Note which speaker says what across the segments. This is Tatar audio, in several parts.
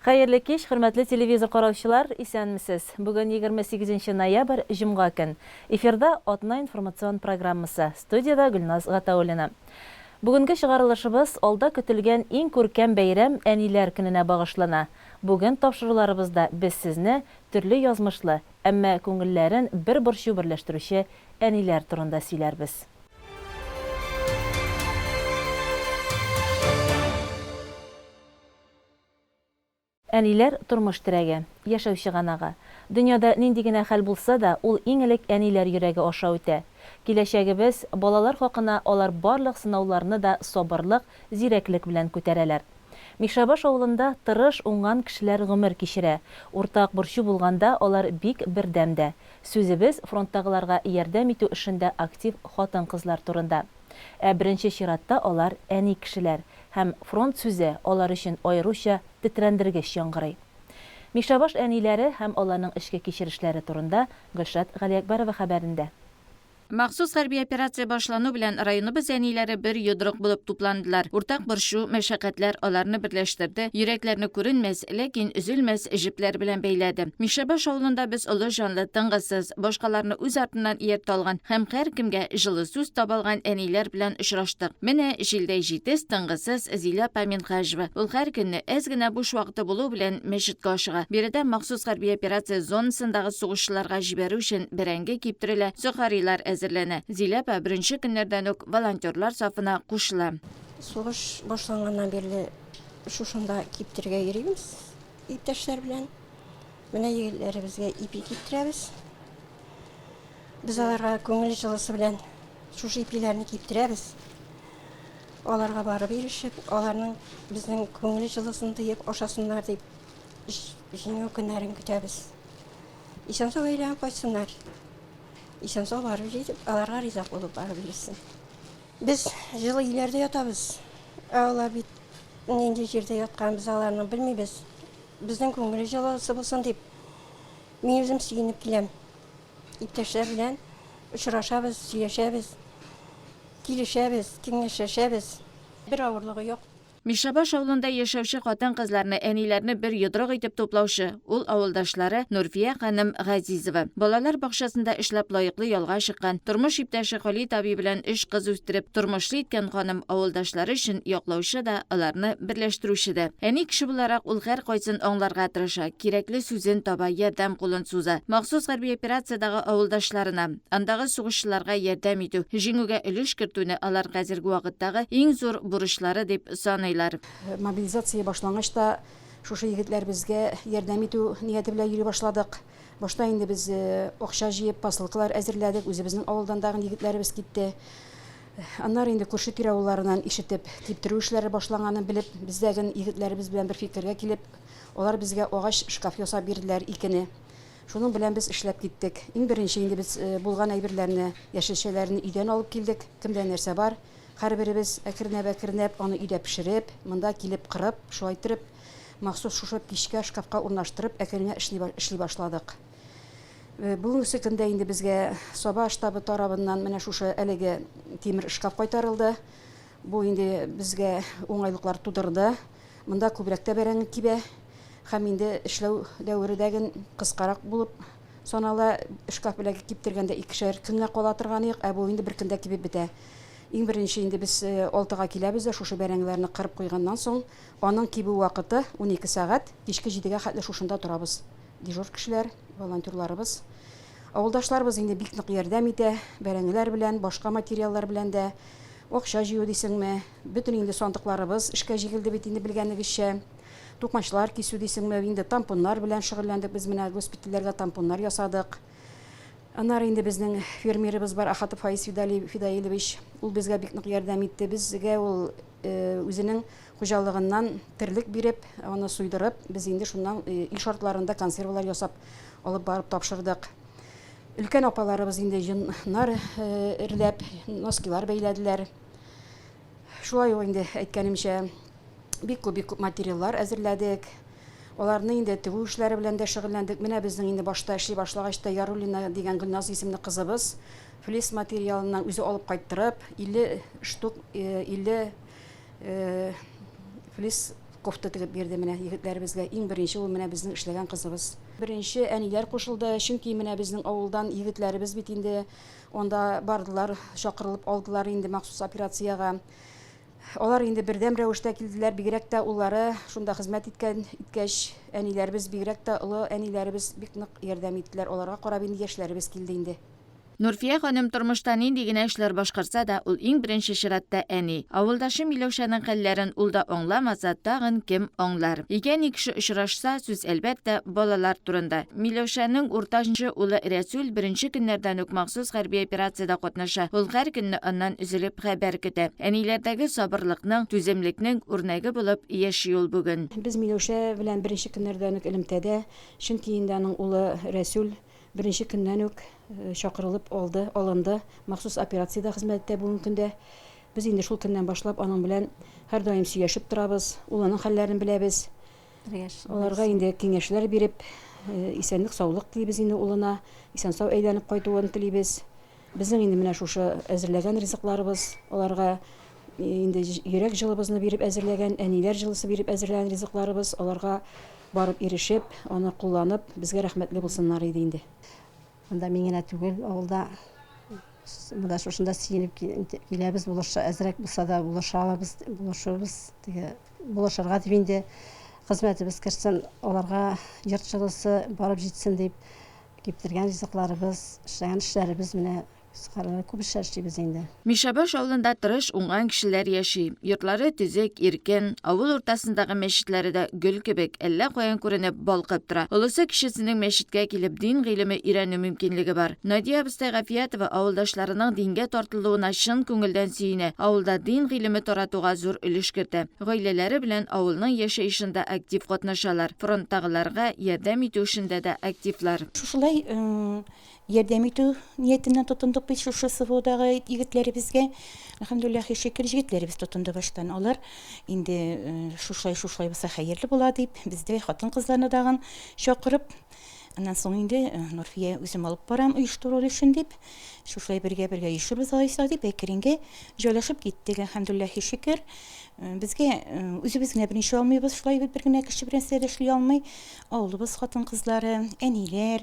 Speaker 1: Хәерле кич, хөрмәтле телевизор караучылар, исәнмесез. Бүген 28 ноябрь, җомга көн. Эфирда Атна информацион программасы. Студиядә Гөлназ Гатауллина. Бүгенге чыгарылышыбыз алда көтелгән иң күркәм бәйрәм Әниләр көненә багышлана. Бүген тапшыруларыбызда без сезне төрле язмышлы, әмма күңелләрен бер борчу берләштерүче әниләр турында сөйләрбез. Әниләр, тормыш терәге, яшәү чыганагы. Дөньяда нинди генә хәл булса да, ул иң элек әниләр йөрәге аша үтә. Киләчәгебез, балалар хакына алар барлык сынауларны да сабырлык, зирәклек белән күтәрәләр. Мишәбаш авылында тырыш, уңган кешеләр гомер кичерә. Уртак борчу булганда алар бик бердәм дә. Сүзебез фронттагыларга ярдәм итү эшендә актив хатын-кызлар турында. Ә беренче чиратта алар әни кешеләр һәм фронт сүзе алар өчен аеруча тетрәндергеч яңгырый. Мишәбаш әниләре һәм аларның эчке кичерешләре турында Гөлшат Галиәкбәрова хәбәрендә.
Speaker 2: Махсус хәрби операция башлану белән районыбыз әниләре бер йодрык булып тупландылар. Уртак борчу, мәшәкатьләр аларны берләштерде, йөрәкләрне күренмәс, ләкин өзелмәс җепләр белән бәйләде. Мишәбаш авылында без олы җанлы, тынгысыз, башкаларны үз артыннан ияртә алган һәм һәркемгә җылы сүз таба алган әниләр белән очраштык. Менә җилдәй җитез, тынгысыз Зилә апа Минһаҗева. Ул һәр көнне, әз генә буш вакыты булу белән, мәчеткә ашыга. Биредә махсус хәрби операция зонасындагы сугышчыларга җибәрү өчен бәрәңге киптерелә, сохарилар әзерләнә. Зилә апа беренче көннәрдән үк волонтерлар сафына кушыла.
Speaker 3: Сугыш башланганнан бирле шушында киптерергә йөрибез иптәшләр белән. Менә егетләребезгә ипи киптерәбез. Без аларга күңел җылысы белән шушы ипиләрне киптерәбез. Аларга барып ирешеп, аларның безнең күңел җылысын тоеп ашасыннар дип җиңү көннәрен көтәбез. Исән-сау әйләнеп кайтсыннар. Исән-сау барып җитеп, аларга риза булып барып ирешсен. Без җылы өйләрдә ятабыз. Ә алар бит нинди җирдә яткан, без аларны белмибез. Безнең күңел җылысы булсын дип, мин үзем сөенеп киләм. Иптәшләр белән очрашабыз, сөйләшәбез, килешәбез, киңәшләшәбез. Бер авырлыгы юк.
Speaker 2: Мишәбаш авылында яшәүче хатын-кызларны, әниләрне бер йодрык итеп туплаучы, ул авылдашлары Нурфия ханым Газизова. Балалар бакчасында эшләп лаеклы ялга чыккан, тормыш иптәше Халит абый белән өч кыз үстереп, тормышлы иткән ханым авылдашлары өчен яклаучы да, аларны берләштерүче дә. Әни кеше буларак, ул һәркайсын аңларга тырыша, кирәкле сүзен таба, ярдәм кулын суза. Махсус хәрби операциядәге авылдашларына, андагы сугышчыларга ярдәм итү, җиңүгә өлеш кертүне алар хәзерге вакыттагы иң зур бурычлары дип саныйлар.
Speaker 4: Мобилизация башлангач та шушы егетләребезгә ярдәм итү нияте белән йөри башладык. Башта инде без акча җыеп, посылкалар әзерләдек, үзебезнең авылдан тагын егетләребез китте. Аннары инде күрше-тирә авылларыннан ишетеп, киптерү эшләре башланганын белеп, без дә егетләребез белән бер фикергә килеп, алар безгә агач шкаф ясап бирделәр, икене. Шуның белән без эшләп киттек. Иң беренче инде без булган әйберләрне, яшелчәләрне өйдән алып килдек. Кемдә нәрсә бар, һәрберебез әкренләп-әкренләп аны өйдә пешереп, монда килеп кырып, шулай иттереп, махсус шушы пичкә, шкафка урнаштырып, әкрен генә эшли, эшли башладык. Бүгенгесе көндә инде безгә Саба штабы тарабыннан менә шушы әлеге тимер шкаф кайтарылды. Бу инде безгә уңайлыклар тудырды. Монда күбрәк тә бәрәңге кибә һәм инде эшләү дәвере дә ген кыскарак булып санала. Шкаф белән киптергәндә икешәр көнгә кала торган идек, ә бу инде бер көндә кибеп бетә. Иң беренче инде без алтыга киләбез дә шушы бәрәңгеләрне кырып куйганнан соң, аның кибү вакыты 12 сәгать, кичке җидегә хәтле шушында торабыз. Дежур кешеләр, волонтерларыбыз. Авылдашларыбыз инде бик нык ярдәм итә, бәрәңгеләр белән, башка материаллар белән дә. Акча җыю дисеңме, бөтен инде сандыкларыбыз эшкә җигелде бит инде белгәнегезчә. Тукмачлар кисү дисеңме, инде тампоннар белән шөгыльләндек без менә госпитальләргә тампоннар ясадык. Аннары инде безнең фермерыбыз бар, Ахатов Фаиз Фидаилевич. Ул безгә бик нык ярдәм итте. Безгә ул үзенең хуҗалыгыннан терлек биреп, аны суйдырып, без инде шуннан өй шартларында консервалар ясап алып барып тапшырдык. Өлкән апаларыбыз инде йоннар эрләп, носкилар бәйләделәр. Шулай ук инде әйткәнемчә, бик күп, бик күп материаллар әзерләдек. Аларны инде тегү эшләре белән дә шөгыльләндек. Менә безнең инде башта эшли башлагач та Яруллина дигән Гөлназ исемле кызыбыз флис материалыннан үзе алып кайттырып, 50 штук, 50 флис. кофта тегеп бирде менә егетләребезгә. Иң беренче ул менә безнең эшләгән кызыбыз. Беренче әниләр кушылды, чөнки менә безнең авылдан егетләребез бит инде анда бардылар, чакырылып алдылар инде махсус операциягә. Алар инде бердәм рәвештә килделәр, бигрәк тә уллары шунда хезмәт иткән, иткәч, әниләребез, бигрәк тә олы әниләребез бик нык ярдәм иттеләр. Аларга карап инде яшьләребез килде инде.
Speaker 2: Нурфия ханым тормышта нинди генә эшләр башкарса да, ул иң беренче чиратта әни. Авылдашы Миләүшәнең хәлләрен ул да аңламаса, тагын кем аңлар? Ике әни кеше очрашса, сүз, әлбәттә, балалар турында. Миләүшәнең уртанчы улы Рәсүл беренче көннәрдән үк махсус хәрби операциядә катнаша. Ул һәр көнне аннан өзелеп хәбәр көтә. Әниләрдәге сабырлыкның, түземлекнең үрнәге булып яши ул бүген.
Speaker 4: Без Миләүшә белән беренче көннәрдән үк элемтәдә, чөнки инде аның улы Рәсүл Беренче көннән үк чакырылып алды, алынды. Махсус операциядә хезмәт итә бүгенге көндә. Без инде шул көннән башлап аның белән һәрдаим сөйләшеп торабыз, улының хәлләрен беләбез. Аларга инде киңәшләр биреп, исәнлек-саулык телибез инде улына, исән-сау әйләнеп кайтуын телибез. Безнең инде менә шушы әзерләгән ризыкларыбыз аларга инде йөрәк җылыбызны биреп әзерләгән, әниләр җылысы биреп әзерләгән ризыкларыбыз аларга барып ирешеп, аны кулланып, безгә рәхмәтле булсыннар иде инде.
Speaker 3: Монда мин генә түгел, авылда монда шушында сөенеп киләбез, булыша, әзрәк булса да булыша алабыз, булышуыбыз, теге булышырга дип инде хезмәтебез керсен, аларга йорт җылысы барып җитсен дип киптергән ризыкларыбыз, эшләгән эшләребез менә Күп эшләр эшлибез инде.
Speaker 2: Мишәбаш авылында тырыш, уңган кешеләр яши. Йортлары төзек, иркен. Авыл уртасындагы мәчетләре дә гөл кебек, әллә каян күренеп, балкып тора. Олысы кечесенең мәчеткә килеп дин гыйлеме өйрәнү мөмкинлеге бар. Надия абыстай Гафиятова авылдашларының дингә тартылуына чын күңелдән сөенә, авылда дин гыйлеме таратуга зур өлеш кертә. Гаиләләре белән авылның яшәешендә актив катнашалар, фронттагыларга ярдәм итү эшендә дә активлар.
Speaker 5: Шушылай Ярдәм итү ниятеннән тотындык без шушы СВОдагы егетләребезгә. Әлхәмдүлилләһи шөкер, җегетләребез тотынды баштан. Алар инде шушылай шушылай булса хәерле була дип, бездә хатын-кызларны тагын чакырып, аннан соң инде Нурфия үзем алып барам оештыру эшен дип, шушылай бергә-бергә оешырбыз алайса дип, әкренгә җайлашып киттек, әлхәмдүлилләһи шөкер. Безгә үзебез генә берничә алмыйбыз, шулай бит бер генә кеше бернәрсә дә эшли алмый. Авылыбыз хатын-кызлары, әниләр,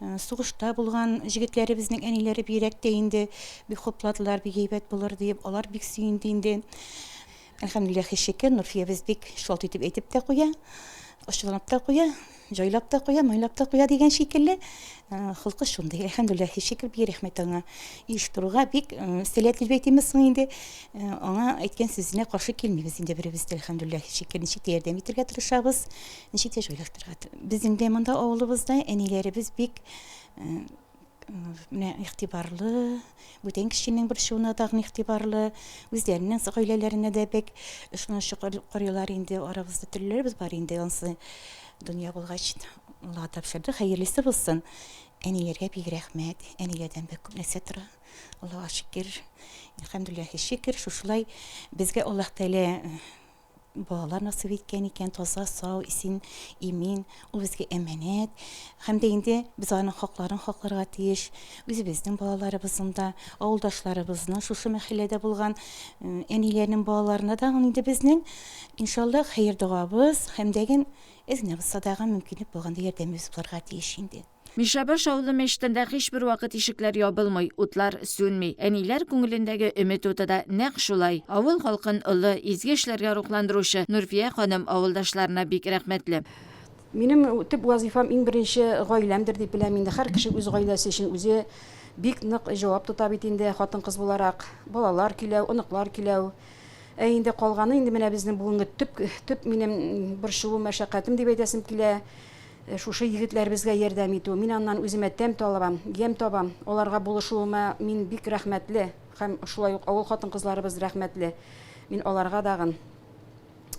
Speaker 5: Сугышта булган җегетләребезнең әниләре бигрәк тә инде бик хупладылар, бик әйбәт булыр диеп, алар бик сөенде инде. Әлхәмдүлилләһи шөкер, Нурфиябез бик шалт итеп әйтеп тә куя, ачуланып та куя, җайлап та куя, майлап та куя дигән шикелле. Холкы шундый. Әлхәмдүлилләһи шөкер, бик рәхмәт аңа. Оештыруга бик сәләтле дип әйтимме соң инде. Аңа әйткән сүзенә каршы килмибез инде беребез дә, әлхәмдүлилләһи шөкер. Ничек тә ярдәм итәргә тырышабыз. Ничек тә җайлаштырырга. Безнең дә монда авылыбызда әниләребез бик менә игътибарлы, бүтән кешенең борчуына тагын игътибарлы, үзләренең гаиләләренә дә бик ышанычлы карыйлар инде. Арабызда төрлеләребез бар инде, ансы дөнья булгач, Аллага тапшырдык, хәерлесе булсын. Әниләргә бик рәхмәт, әниләрдән бик күп нәрсә тора. Аллага шөкер, әлхәмдүлилләһи шөкер, шушылай безгә Аллаһ Тәгалә Балалар насыйп иткән икән, таза, сау, исин, имин, ул безгә әманәт. Һәм дә инде без аның хакларын хакларга тиеш. Үзебезнең балаларыбызның да, авылдашларыбызның, шушы мәхәлләдә булган әниләрнең балаларына да инде безнең, иншалла, хәер-догабыз һәм дә әз генә булса да мөмкинлек булганда ярдәмебез булырга тиеш инде.
Speaker 2: Мишәбаш авылы мәчетендә һичбер вакыт ишекләр ябылмый, утлар сүнми. Әниләр күңелендәге өмет уты да нәкъ шулай. Авыл халкын олы, изге эшләргә рухландыручы Нурфия ханым авылдашларына бик рәхмәтле.
Speaker 4: Минем төп вазыйфам иң беренче гаиләмдер дип беләм инде. Һәр кеше үз гаиләсе өчен үзе бик нык җавап тота бит инде, хатын-кыз буларак. Балалар көйләү, оныклар көйләү. Ә инде калганы инде менә безнең бүгенге төп, төп минем борчылу, мәшәкатем дип әйтәсем килә. Шушы егетләребезгә ярдәм итү. Мин аннан үземә тәм талабам, ямь табам. Аларга булышуыма мин бик рәхмәтле һәм шулай ук авыл хатын-кызларыбыз рәхмәтле. Мин аларга дагын.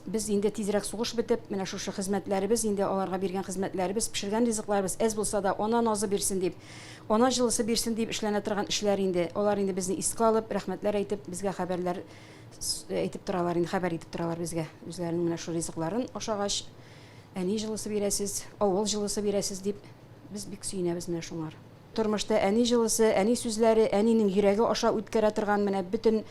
Speaker 4: Без инде тизрәк сугыш бетеп, менә шушы хезмәтләребез, инде аларга биргән хезмәтләребез, пешергән ризыкларыбыз әз булса да ана назы бирсен дип, ана җылысы бирсен дип эшләнә торган эшләр инде. Алар инде безне искә алып, рәхмәтләр әйтеп, безгә хәбәрләр әйтеп торалар инде, хәбәр итеп торалар безгә. Үзләренең менә шул ризыкларын ашагач, Әни җылысы бирәсез, авыл җылысы бирәсез дип, без бик сөенәбез менә шуңар. Тормышта әни җылысы, әни сүзләре, әнинең йөрәге аша үткәрә торган менә бөтен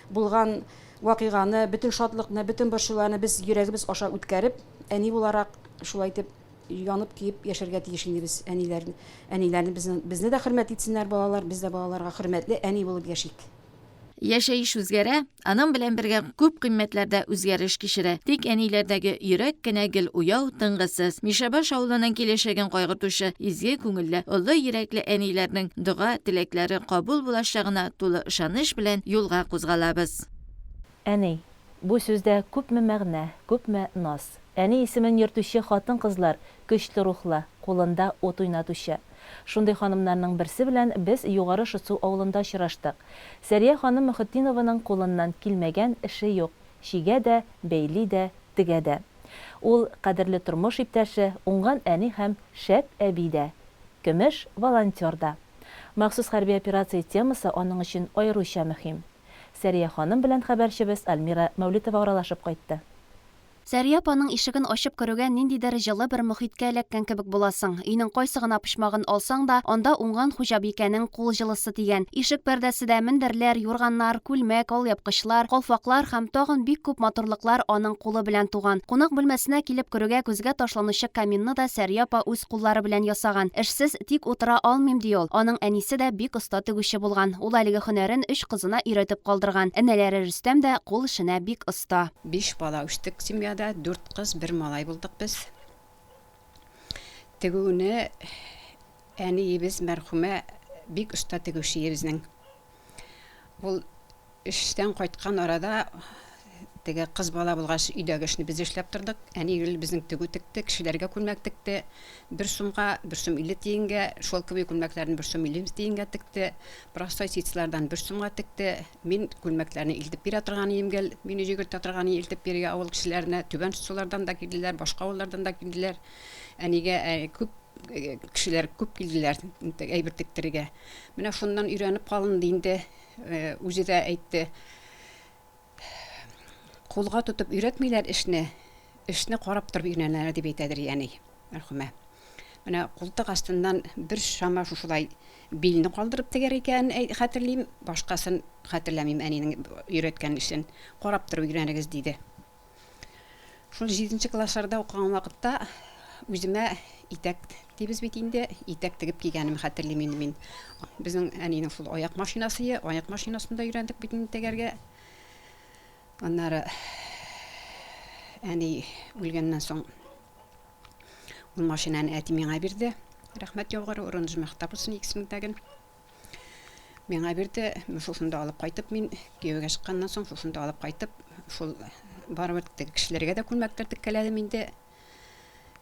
Speaker 4: булган вакыйганы, бөтен шатлыкны, бөтен борчуларны без йөрәгебез аша үткәреп, әни буларак шулай итеп янып көеп яшәргә тиеш инде без әниләр. Әниләрне безне, безне дә хөрмәт итсеннәр балалар, без дә балаларга хөрмәтле әни булып яшик.
Speaker 2: Яшәеш үзгәрә, аның белән бергә күп кыйммәтләр дә үзгәреш кичерә. Тик әниләрдәге йөрәк кенә гел уяу, тынгысыз. Мишәбаш авылының киләчәген кайгыртучы изге күңелле, олы йөрәкле әниләрнең дога, теләкләре кабул булачагына тулы ышаныч белән юлга кузгалабыз.
Speaker 1: Әни. Бу сүздә күпме мәгънә, күпме наз. Әни исемен йөртүче хатын-кызлар көчле рухлы, кулында ут уйнатучы. Шундый ханымнарның берсе белән без Югары Шытсу авылында очраштык. Сәрия ханым Мөхетдинованың кулыннан килмәгән эше юк, чигә дә, бәйли дә, тегә дә. Ул, кадерле тормыш иптәше, уңган әни һәм шәп әби дә. Көмеш волонтер да. Махсус хәрби операция темасы аның өчен аеруча мөһим. Сәрия ханым белән хәбәрчебез Альмира Мәүлетова аралашып кайтты.
Speaker 6: Сәрия апаның ишеген ачып керүгә ниндидер җылы бер мохиткә эләккән кебек буласың. Өйнең кайсы гына почмагын алсаң да, анда уңган хуҗабикәнең кул җылысы тигән. Ишек пәрдәсе дә, мендәрләр, юрганнар, күлмәк, алъяпкычлар, калфаклар һәм тагын бик күп матурлыклар аның кулы белән туган. Кунак бүлмәсенә килеп керүгә күзгә ташланучы каминны да Сәрия апа үз куллары белән ясаган. Эшсез тик утыра алмыйм, ди ул. Аның әнисе дә бик оста тегүче булган. Ул әлеге һөнәрен өч кызына өйрәтеп калдырган. Энеләре Рөстәм дә кул эшенә бик оста.
Speaker 7: Биш бала үстек семьяда, дүрт кыз, бер малай булдык без. Тегүне әниебез мәрхүмә бик оста тегүче иде безнең. Ул эштән кайткан арада теге кыз бала булгач, өйдәге эшне без эшләп тордык. Әни гел безнең тегү текте, кешеләргә күлмәк текте. Бер сумга, бер сум 50 тиенгә, шелковый күлмәкләрне бер сум 50 тиенгә текте. Простой ситсылардан бер сумга текте. Мин күлмәкләрне илтеп бирә торган идем гел. Мине йөгертә торган идем илтеп бирергә авыл кешеләренә. Түбән Сулардан да килделәр, башка авыллардан да килделәр. Әнигә күп кешеләр күп килделәр әйбер тектерергә. Менә шуннан өйрәнеп калынды инде. Үзе дә әйтте. Кулга тотып өйрәтмиләр эшне, эшне карап торып өйрәнәләр дип әйтәдер әни, мәрхүмә. Менә култык астыннан бер чама шушылай билне калдырып тегәр икән, хәтерлим, башкасын хәтерләмим әнинең өйрәткән эшен. Карап торып өйрәнегез, диде. Шул җиденче классларда укыган вакытта үземә итәк дибез бит инде, итәк тегеп кигәнем хәтерлим инде мин. Безнең әнинең шул аяк машинасы, аяк машинасында өйрәндек бит инде тегәргә. Аннары әни үлгәннән соң ул машинаны әти миңа бирде. Рәхмәт яугыры, урыны җомахта булсын икесенең тәген. Миңа бирде, шушында алып кайтып мин кияүгә чыкканнан соң шушында алып кайтып, шул барыбер теге кешеләргә дә күлмәкләр теккәләдем инде.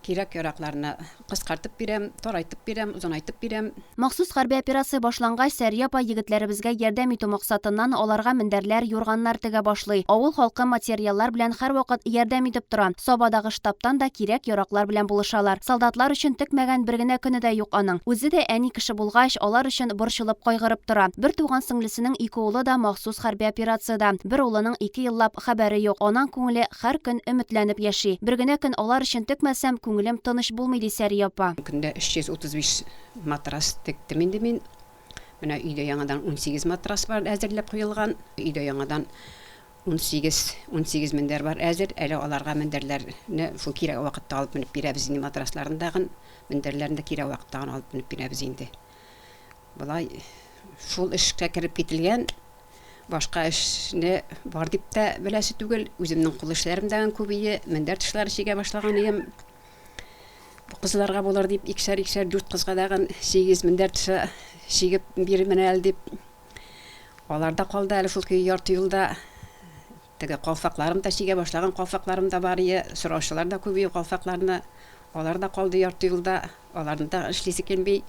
Speaker 7: Кирәк-яракларны кыскартып бирәм, тарайтып бирәм, озынайтып бирәм.
Speaker 6: Махсус хәрби операция башлангач, Сәрия апа егетләребезгә ярдәм итү максатыннан аларга мендәрләр, юрганнар тегә башлый. Авыл халкы материаллар белән һәрвакыт ярдәм итеп тора. Сабадагы штабтан да кирәк-яраклар белән булышалар. Солдатлар өчен текмәгән бер генә көне дә юк аның. Үзе дә әни кеше булгач, алар өчен борчылып-кайгырып тора. Бертуган сеңлесенең ике улы да махсус хәрби операциядә. Бер улының ике еллап хәбәре юк. Анаң күңеле һәр көн өметләнеп яши. Бер генә көн алар өчен текмәсәм, күңелем тыныч булмый, ди Сәрия апа.
Speaker 7: Көндә 335 матрас тектем инде мин. Менә өйдә яңадан 18 матрас бар әзерләп куелган. Өйдә яңадан 18, 18 мендәр бар әзер, әле аларга мендәрләрне шул кирәк вакытта алып менеп бирәбез инде, матрасларын тагын, мендәрләрен дә кирәк вакытта гына алып менеп бирәбез инде. Болай шул эшкә кереп кителгән, башка эшне бар дип тә беләсе түгел, үземнең кул эшләрем дә күбие, мендәр тышлары чигә башлаган идем. Бу кызларга булыр дип, икешәр-икешәр дүрт кызга тагын сигез мендәр тышы чигеп бирермен әле дип. Алар да калды әле шул көе ярты юлда. Теге калфакларым да чигә башлаган калфакларым да бар ие, сораучылар да күп ие калфакларны. Алар да калды ярты юлда, аларны да эшлисе килми.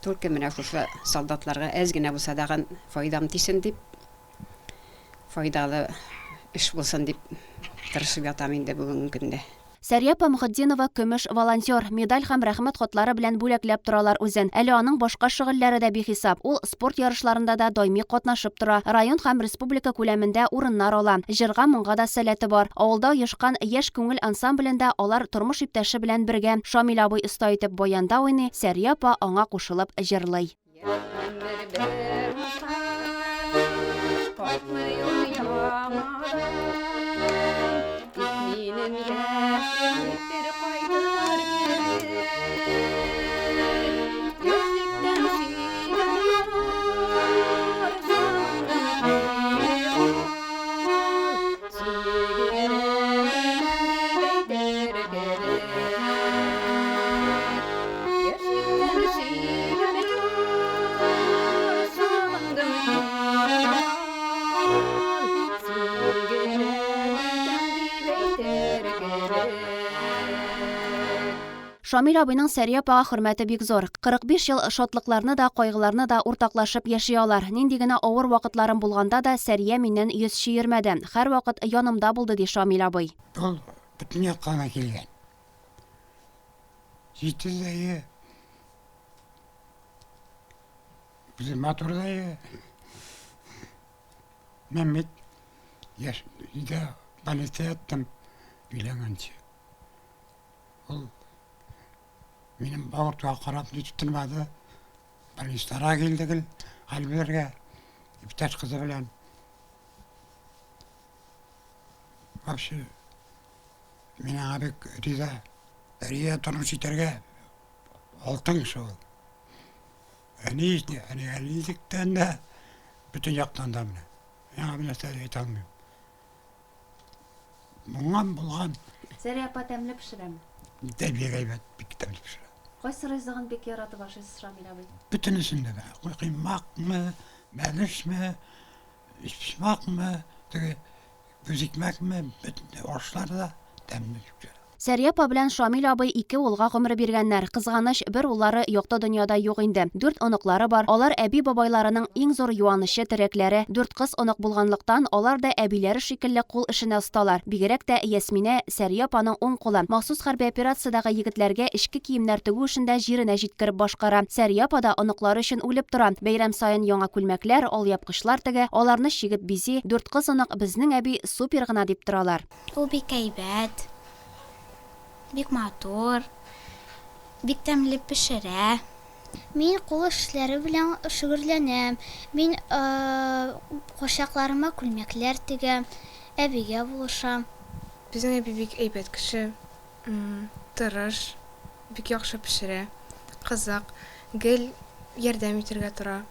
Speaker 7: Только менә шушы солдатларга әз генә булса дагын файдам тисен дип, файдалы эш булсын дип тырышып ятам инде бүгенге көндә.
Speaker 6: Сәрия апа Мөхетдинова, көмеш волонтер. Медаль һәм рәхмәт хатлары белән бүләкләп торалар үзен. Әле аның башка шөгыльләре дә бихисап. Ул спорт ярышларында да даими катнашып тора, район һәм республика күләмендә урыннар ала. Җырга-моңга да сәләте бар. Авылда оешкан Яшь күңел ансамблендә алар тормыш иптәше белән бергә. Шамил абый оста итеп баянда уйный, Сәрия апа аңа кушылып җырлый. Шамил абыйның Сәрия апага хөрмәте бик зур. 45 ел шатлыкларны да, кайгыларны да уртаклашып яши алар. Нинди генә авыр вакытларым булганда да, Сәрия миннән йөз чөермәде. Һәрвакыт янымда булды, ди Шамил абый.
Speaker 8: Ул бөтен якка гына килгән. Җитез дә ие. Үзе матур да ие. Мин бит яшь өйдә больница яттым өйләнгәнче. Ул минем авыртуга карап нитеп тормады. Больницаларга килде гел хәл белергә иптәш кызы белән. Вообще Мин аңа бик риза. Риза тормыш итәргә алтын кеше ул. Әни, әни, әнилектән дә, бөтен яктан да менә. Мин аңа бер нәрсә дә әйтә алмыйм. Моңан булган.
Speaker 6: Сәрия апа тәмле пешерәме?
Speaker 8: Дә бик әйбәт, бик тәмле пешерә.
Speaker 6: Кайсы ризыгын бик яратып ашыйсыз, Шамил абый?
Speaker 8: Бөтенесен дә. Коймакмы, бәлешме, өчпочмакмы, теге Үз икмәкме, бөтен ашлар да тәмле дип.
Speaker 6: Сәрия апа белән Шамил абый ике улга гомер биргәннәр. Кызганыч, бер уллары якты дөньяда юк инде. Дүрт оныклары бар. Алар әби-бабайларының иң зур юанычы, терәкләре. Дүрт кыз онык булганлыктан, алар да әбиләре шикелле кул эшенә осталар. Бигрәк тә Ясминә, Сәрия апаның уң кулы. Махсус хәрби операциядәге егетләргә эчке киемнәр тегү эшен дә җиренә җиткереп башкара. Сәрия апа да оныклары өчен үлеп тора. Бәйрәм саен яңа күлмәкләр, алъяпкычлар тегә, аларны чигеп бизи, дүрт кыз онык безнең әби супер гына дип торалар.
Speaker 9: Ул бик әйбәт, бик матур, бик тәмле пешерә. Мин кул эшләре белән шөгерләнәм. Мин курчакларыма күлмәкләр тегәм, әбигә булышам.
Speaker 10: Безнең әби бик әйбәт кеше, тырыш, бик яхшы пешерә, кызык, гел ярдәм итәргә тора.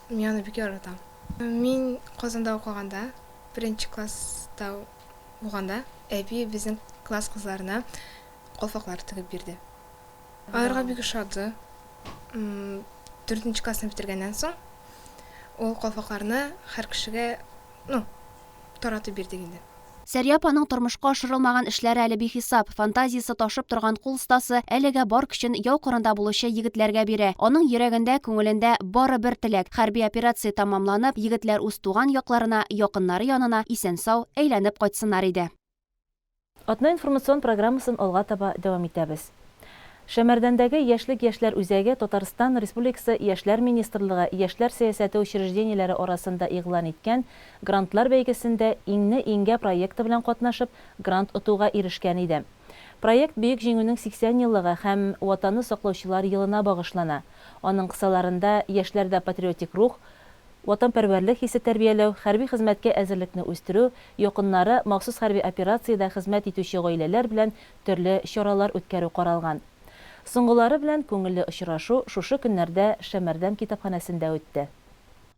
Speaker 10: Мин аны бик яратам. Мин Казанда укыганда, беренче класста булганда, әби безнең класс кызларына калфаклар тегеп бирде. Аларга бик ошады. Дүртенче классны бетергәннән соң, ул калфакларны һәр кешегә, ну, таратып бирдек инде.
Speaker 6: Сәрия апаның тормышка ашырылмаган эшләре әле бихисап. Фантазиясе ташып торган кул остасы әлегә бар көчен яу кырында булучы егетләргә бирә. Аның йөрәгендә, күңелендә бары бер теләк, хәрби операция тәмамланып, егетләр үз туган якларына, якыннары янына исән-сау әйләнеп кайтсыннар иде.
Speaker 1: Атна информацион программасын алга таба дәвам итәбез. Шәмәрдәндәге Яшьлек яшьләр үзәге Татарстан Республикасы Яшьләр министрлыгы яшьләр сәясәте учреждениеләре арасында игълан иткән грантлар бәйгесендә Иңне иңгә проекты белән катнашып, грант отуга ирешкән иде. Проект Бөек Җиңүнең 80 еллыгы һәм Ватанны саклаучылар елына багышлана. Аның кысаларында яшьләрдә патриотик рух, ватанпәрвәрлек хисе тәрбияләү, хәрби хезмәткә әзерлекне үстерү, якыннары махсус хәрби операциядә хезмәт итүче гаиләләр белән төрле чаралар үткәрү каралган. Соңгылары белән күңелле очрашу шушы көннәрдә Шәмәрдән китапханәсендә үтте.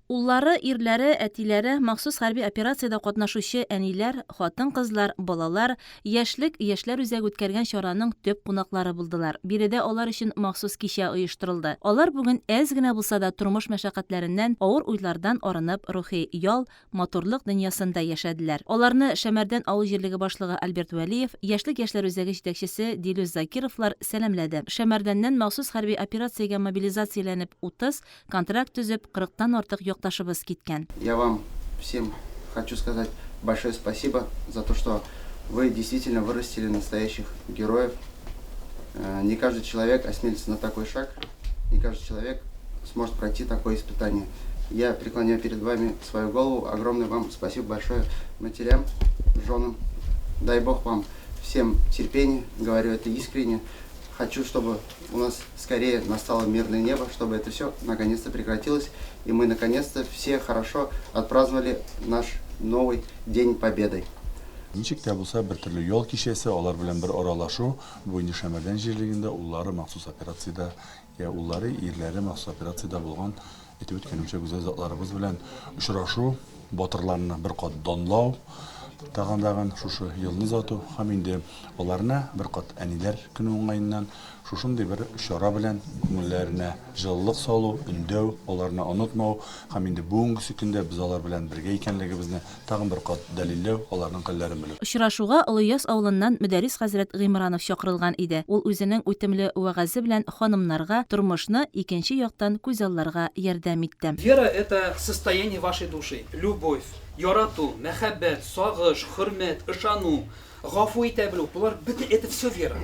Speaker 1: Уллары, ирләре, әтиләре, махсус хәрби операциядә катнашучы әниләр, хатын-кызлар, балалар Яшьлек яшьләр үзәге үткәргән чараның төп кунаклары булдылар. Биредә алар өчен махсус кичә оештырылды. Алар бүген әз генә булса да тормыш мәшәкатьләреннән, авыр уйлардан арынып, рухи ял, матурлык дөньясында яшәделәр. Аларны Шәмәрдән авыл җирлеге башлыгы Альберт Вәлиев, Яшьлек яшьләр үзәге җитәкчесе Дилүс Закировлар сәламләде. Шәмәрдәннән махсус хәрби операциягә мобилизацияләнеп 30, Контракт төзеп, кырыктан артык якташыбыз киткән.
Speaker 11: Я вам всем хочу сказать большое спасибо за то, что Вы действительно вырастили настоящих героев. Э, не каждый человек осмелится на такой шаг, не каждый человек сможет пройти такое испытание. Я преклоняю перед вами свою голову. Огромное вам спасибо большое матерям, женам. Дай Бог вам всем терпения, говорю это искренне. Хочу, чтобы у нас скорее настало мирное небо, чтобы это все наконец-то прекратилось, и мы наконец-то все хорошо отпраздновали наш новый День Победы.
Speaker 12: Ничек тә булса бер төрле ял кичәсе, алар белән бер аралашу, бу инде Шәмәрдән җирлегендә уллары махсус операциядә, я уллары, ирләре махсус операциядә булган, әйтеп үткәнемчә, гүзәл затларыбыз белән очрашу, батырларны бер кат данлау, тагын дагын шушы елны озату һәм инде аларны бер кат әниләр көне уңаеннан шушындый бер чара белән күңелләренә җылылык салу, өндәү, аларны онытмау һәм инде бүгенгесе көндә без алар белән бергә икәнлегебезне тагын бер кат дәлилләү, аларның хәлләрен белү.
Speaker 1: Очрашуга Олыяз авылыннан Мөдәррис хәзрәт Гыймранов чакырылган иде. Ул үзенең үтемле вәгазе белән ханымнарга тормышны икенче яктан күзалларга ярдәм итте.
Speaker 13: Вера, это состояние вашей души, любовь, ярату, мәхәббәт, сагыш, хөрмәт, ышану, гафу итә белү, болар бөтен, это все вера.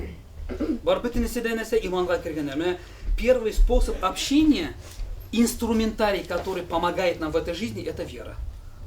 Speaker 13: Болар бөтенесе дә нәрсә иманга кергәннәр. Менә первый способ общения, инструментарий, который помогает нам в этой жизни, это вера.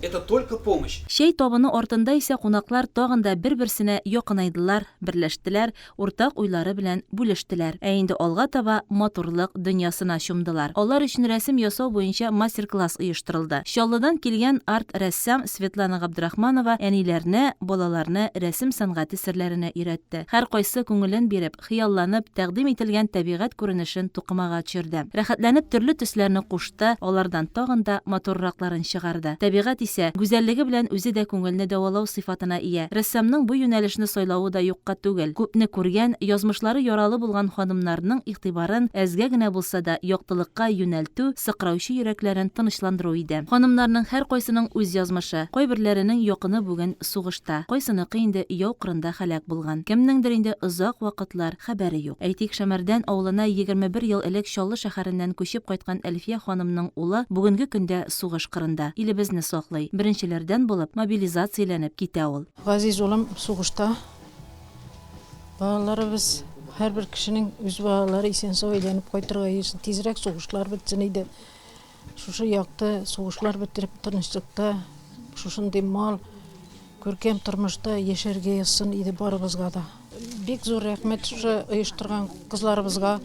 Speaker 13: Это только помощь.
Speaker 1: Чәй табыны артында исә кунаклар тагын да бер-берсенә якынайдылар, берләштеләр, уртак уйлары белән бүлештеләр. Ә инде алга таба матурлык дөньясына чумдылар. Алар өчен рәсем ясау буенча мастер-класс оештырылды. Чаллыдан килгән арт-рәссам Светлана Габдрахманова әниләрне, балаларны рәсем сәнгате серләренә өйрәтте. Һәркайсы күңелен биреп, хыялланып, тәкъдим ителгән табигать күренешен тукымага төшерде. Рәхәтләнеп төрле төсләрне кушты, алардан тагын да матурракларын чыгарды. Табигать исә, гүзәллеге белән үзе дә күңелне дәвалау сыйфатына ия. Рәссамның бу юнәлешне сайлавы да юкка түгел. Күпне күргән, язмышлары яралы булган ханымнарның игътибарын, әзгә генә булса да, яктылыкка юнәлтү, сыкраучы йөрәкләрен тынычландыру иде. Ханымнарның һәркайсының үз язмышы. Кайберләренең якыны бүген сугышта, кайсыныкы инде яу кырында һәлак булган. Кемнеңдер инде озак вакытлар хәбәре юк. Әйтик, Шәмәрдән авылына 21 ел элек Чаллы шәһәреннән күчеп кайткан Әлфия ханымның улы бүгенге көндә сугыш кырында, илебезне саклый. Беренчеләрдән булып мобилизацияләнеп китә ул.
Speaker 14: Газиз улым сугышта. Балаларыбыз, һәрбер кешенең үз балалары исән-сау әйләнеп кайтырга йөрсен. Тизрәк сугышлар бетсен иде. Шушы якты сугышлар бетереп, тынычлыкта, шушындый мал, күркәм тормышта яшәргә язсын иде барыбызга да. Бик зур рәхмәт шушы оештырган кызларыбызга,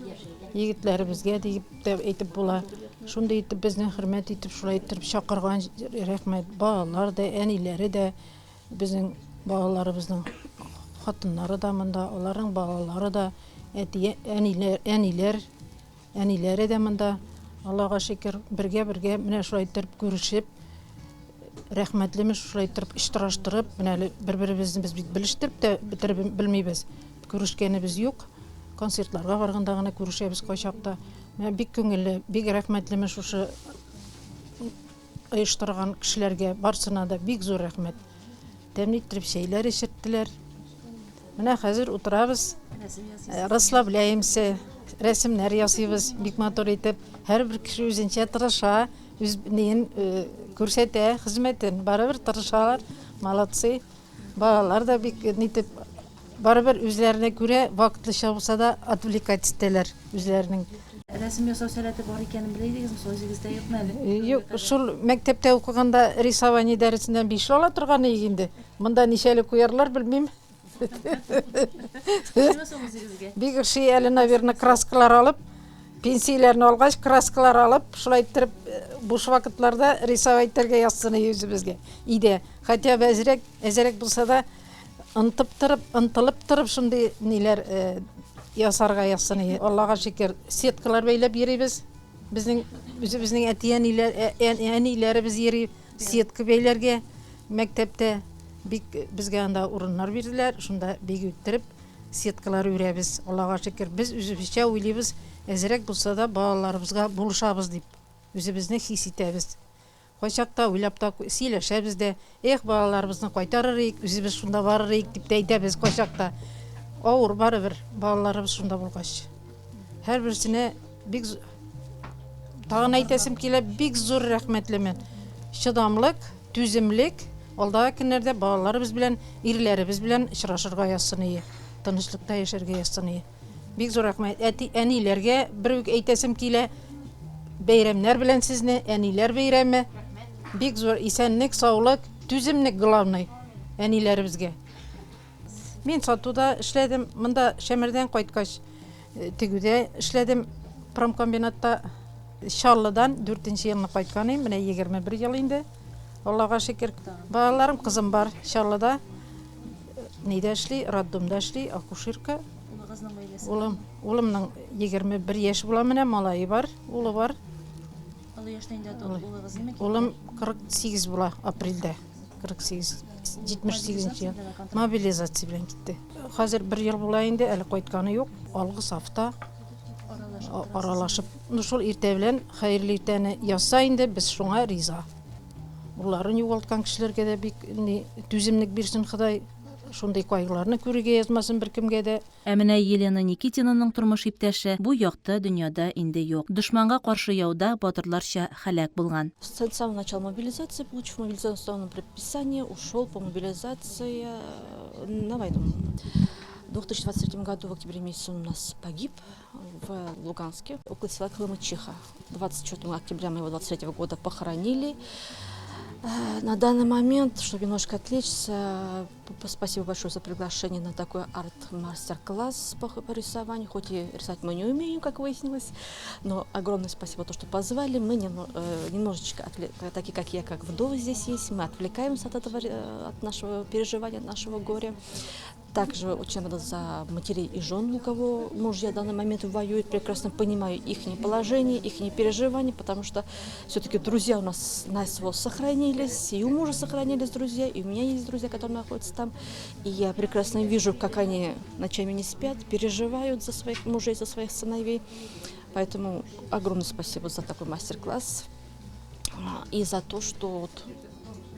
Speaker 14: егетләребезгә диеп тә әйтеп була. Шундый итеп безне хөрмәт итеп, шулай иттереп чакырган рәхмәт. Балалар да, әниләре дә, безнең балаларыбызның хатыннары да монда, аларның балалары да, әти, әниләр, әниләр Әниләре дә монда, Аллага шөкер, бергә-бергә менә шулай иттереп күрешеп, рәхмәтлемен шулай иттереп очраштырып, менә әле бер-беребезне без бит белештереп тә бетереп белмибез. Күрешкәнебез юк. Концертларга барганда гына күрешәбез кайчакта. Менә бик күңелле, бик рәхмәтлемен шушы оештырган кешеләргә, барсына да бик зур рәхмәт. Тәмле иттереп чәйләр эчерттеләр. Менә хәзер утырабыз, расслабляемся, рәсемнәр ясыйбыз бик матур итеп. Һәрбер кеше үзенчә тырыша, үз неен күрсәтә, хезмәтен. Барыбер тырышалар, молодцы. Балалар да бик нитеп, барыбер үзләренә күрә вакытлыча булса да отвлекать итәләр үзләренең.
Speaker 1: Рәсем ясау сәләте бар икәнен белә идегезме соң, үзегездә юкмы әле?
Speaker 14: Юк, шул мәктәптә укыганда рисование дәресеннән бишле ала торган идек инде. Монда ничәле куярлар, белмим.
Speaker 1: Ошыймы соң үзегезгә?
Speaker 14: Бик ошый әле, наверное, краскалар алып, пенсияләрне алгач, краскалар алып, шулай иттереп, буш вакытларда рисовать итәргә язсын иде үзебезгә. Өйдә. Хотя бы әзрәк, әзрәк булса да, ынтып торып, ынтылып торып шундый ниләр ясарга язсын иде. Аллага шөкер, сеткалар бәйләп йөрибез. Безнең үзебезнең әти-әниләр, әниләребез йөри сетка бәйләргә мәктәптә. Бик безгә анда урыннар бирделәр, шунда бик иттереп сеткалар үрәбез. Аллага шөкер, без үзебезчә уйлыйбыз, әзрәк булса да балаларыбызга булышабыз дип үзебезне хис итәбез. Кайчакта уйлап та сөйләшәбез дә, эх, балаларыбызны кайтарыр идек, үзебез шунда барыр идек дип тә әйтәбез кайчакта. Авыр барыбер, балаларыбыз шунда булгач. Һәрберсенә бик тагын әйтәсем килә, бик зур рәхмәтлемен. Чыдамлык, түземлек. Алдагы көннәрдә балаларыбыз белән, ирләребез белән очрашырга язсын ие. Тынычлыкта яшәргә язсын ие. Бик зур рәхмәт. Әти, әниләргә бер үк әйтәсем килә. Бәйрәмнәр белән сезне, әниләр бәйрәме. Бик зур исәнлек, саулык, түземлек главный әниләребезгә. Мин сатуда эшләдем. Монда Шәмәрдән кайткач, тегүдә эшләдем промкомбинатта. Чаллыдан дүртенче елны кайткан идем, менә 21 ел инде. Аллага шөкер. Балаларым, кызым бар Чаллыда. Нидә эшли? Роддомда эшли, акушерка.
Speaker 1: Улыгызның гаиләсе?
Speaker 14: Улым, улымның 21 яшь була менә, малае бар, улы бар.
Speaker 1: Олы яшьтә инде улыгыз, димәк?
Speaker 14: Улым 48 була апрельдә. 48, 78 ел. Мобилизация белән китте. Хәзер бер ел була инде, әле кайтканы юк. Алгы сафта аралашып. Ну шул иртә белән хәерле иртәне язса инде, без шуңа риза. Улларын югалткан кешеләргә дә бик ни түземлек бирсен Ходай. Шундый кайгыларны күрергә язмасын беркемгә дә.
Speaker 1: Ә менә Елена Никитинаның тормыш иптәше бу якты дөньяда инде юк. Дошманга каршы яуда батырларча һәлак булган.
Speaker 15: С самого начала мобилизации, получив мобилизационное предписание, ушел по мобилизации на войну. В 2023 году, в октябре месяце, он у нас погиб в Луганске, около села Колымычиха. 24 октября моего 23 года похоронили. На данный момент, чтобы немножко отвлечься, спасибо большое за приглашение на такой арт-мастер-класс по, по рисованию. Хоть и рисовать мы не умеем, как выяснилось, но огромное спасибо то, что позвали. Мы немножечко, такие как я, как вдовы здесь есть, мы отвлекаемся от этого, от нашего переживания, от нашего горя. Также очень рада за матерей и жен, у кого мужья в данный момент воюют. Прекрасно понимаю их положение, их переживания, потому что все-таки друзья у нас на СВО сохранились, и у мужа сохранились друзья, и у меня есть друзья, которые находятся там. И я прекрасно вижу, как они ночами не спят, переживают за своих мужей, за своих сыновей. Поэтому огромное спасибо за такой мастер-класс и за то, что вот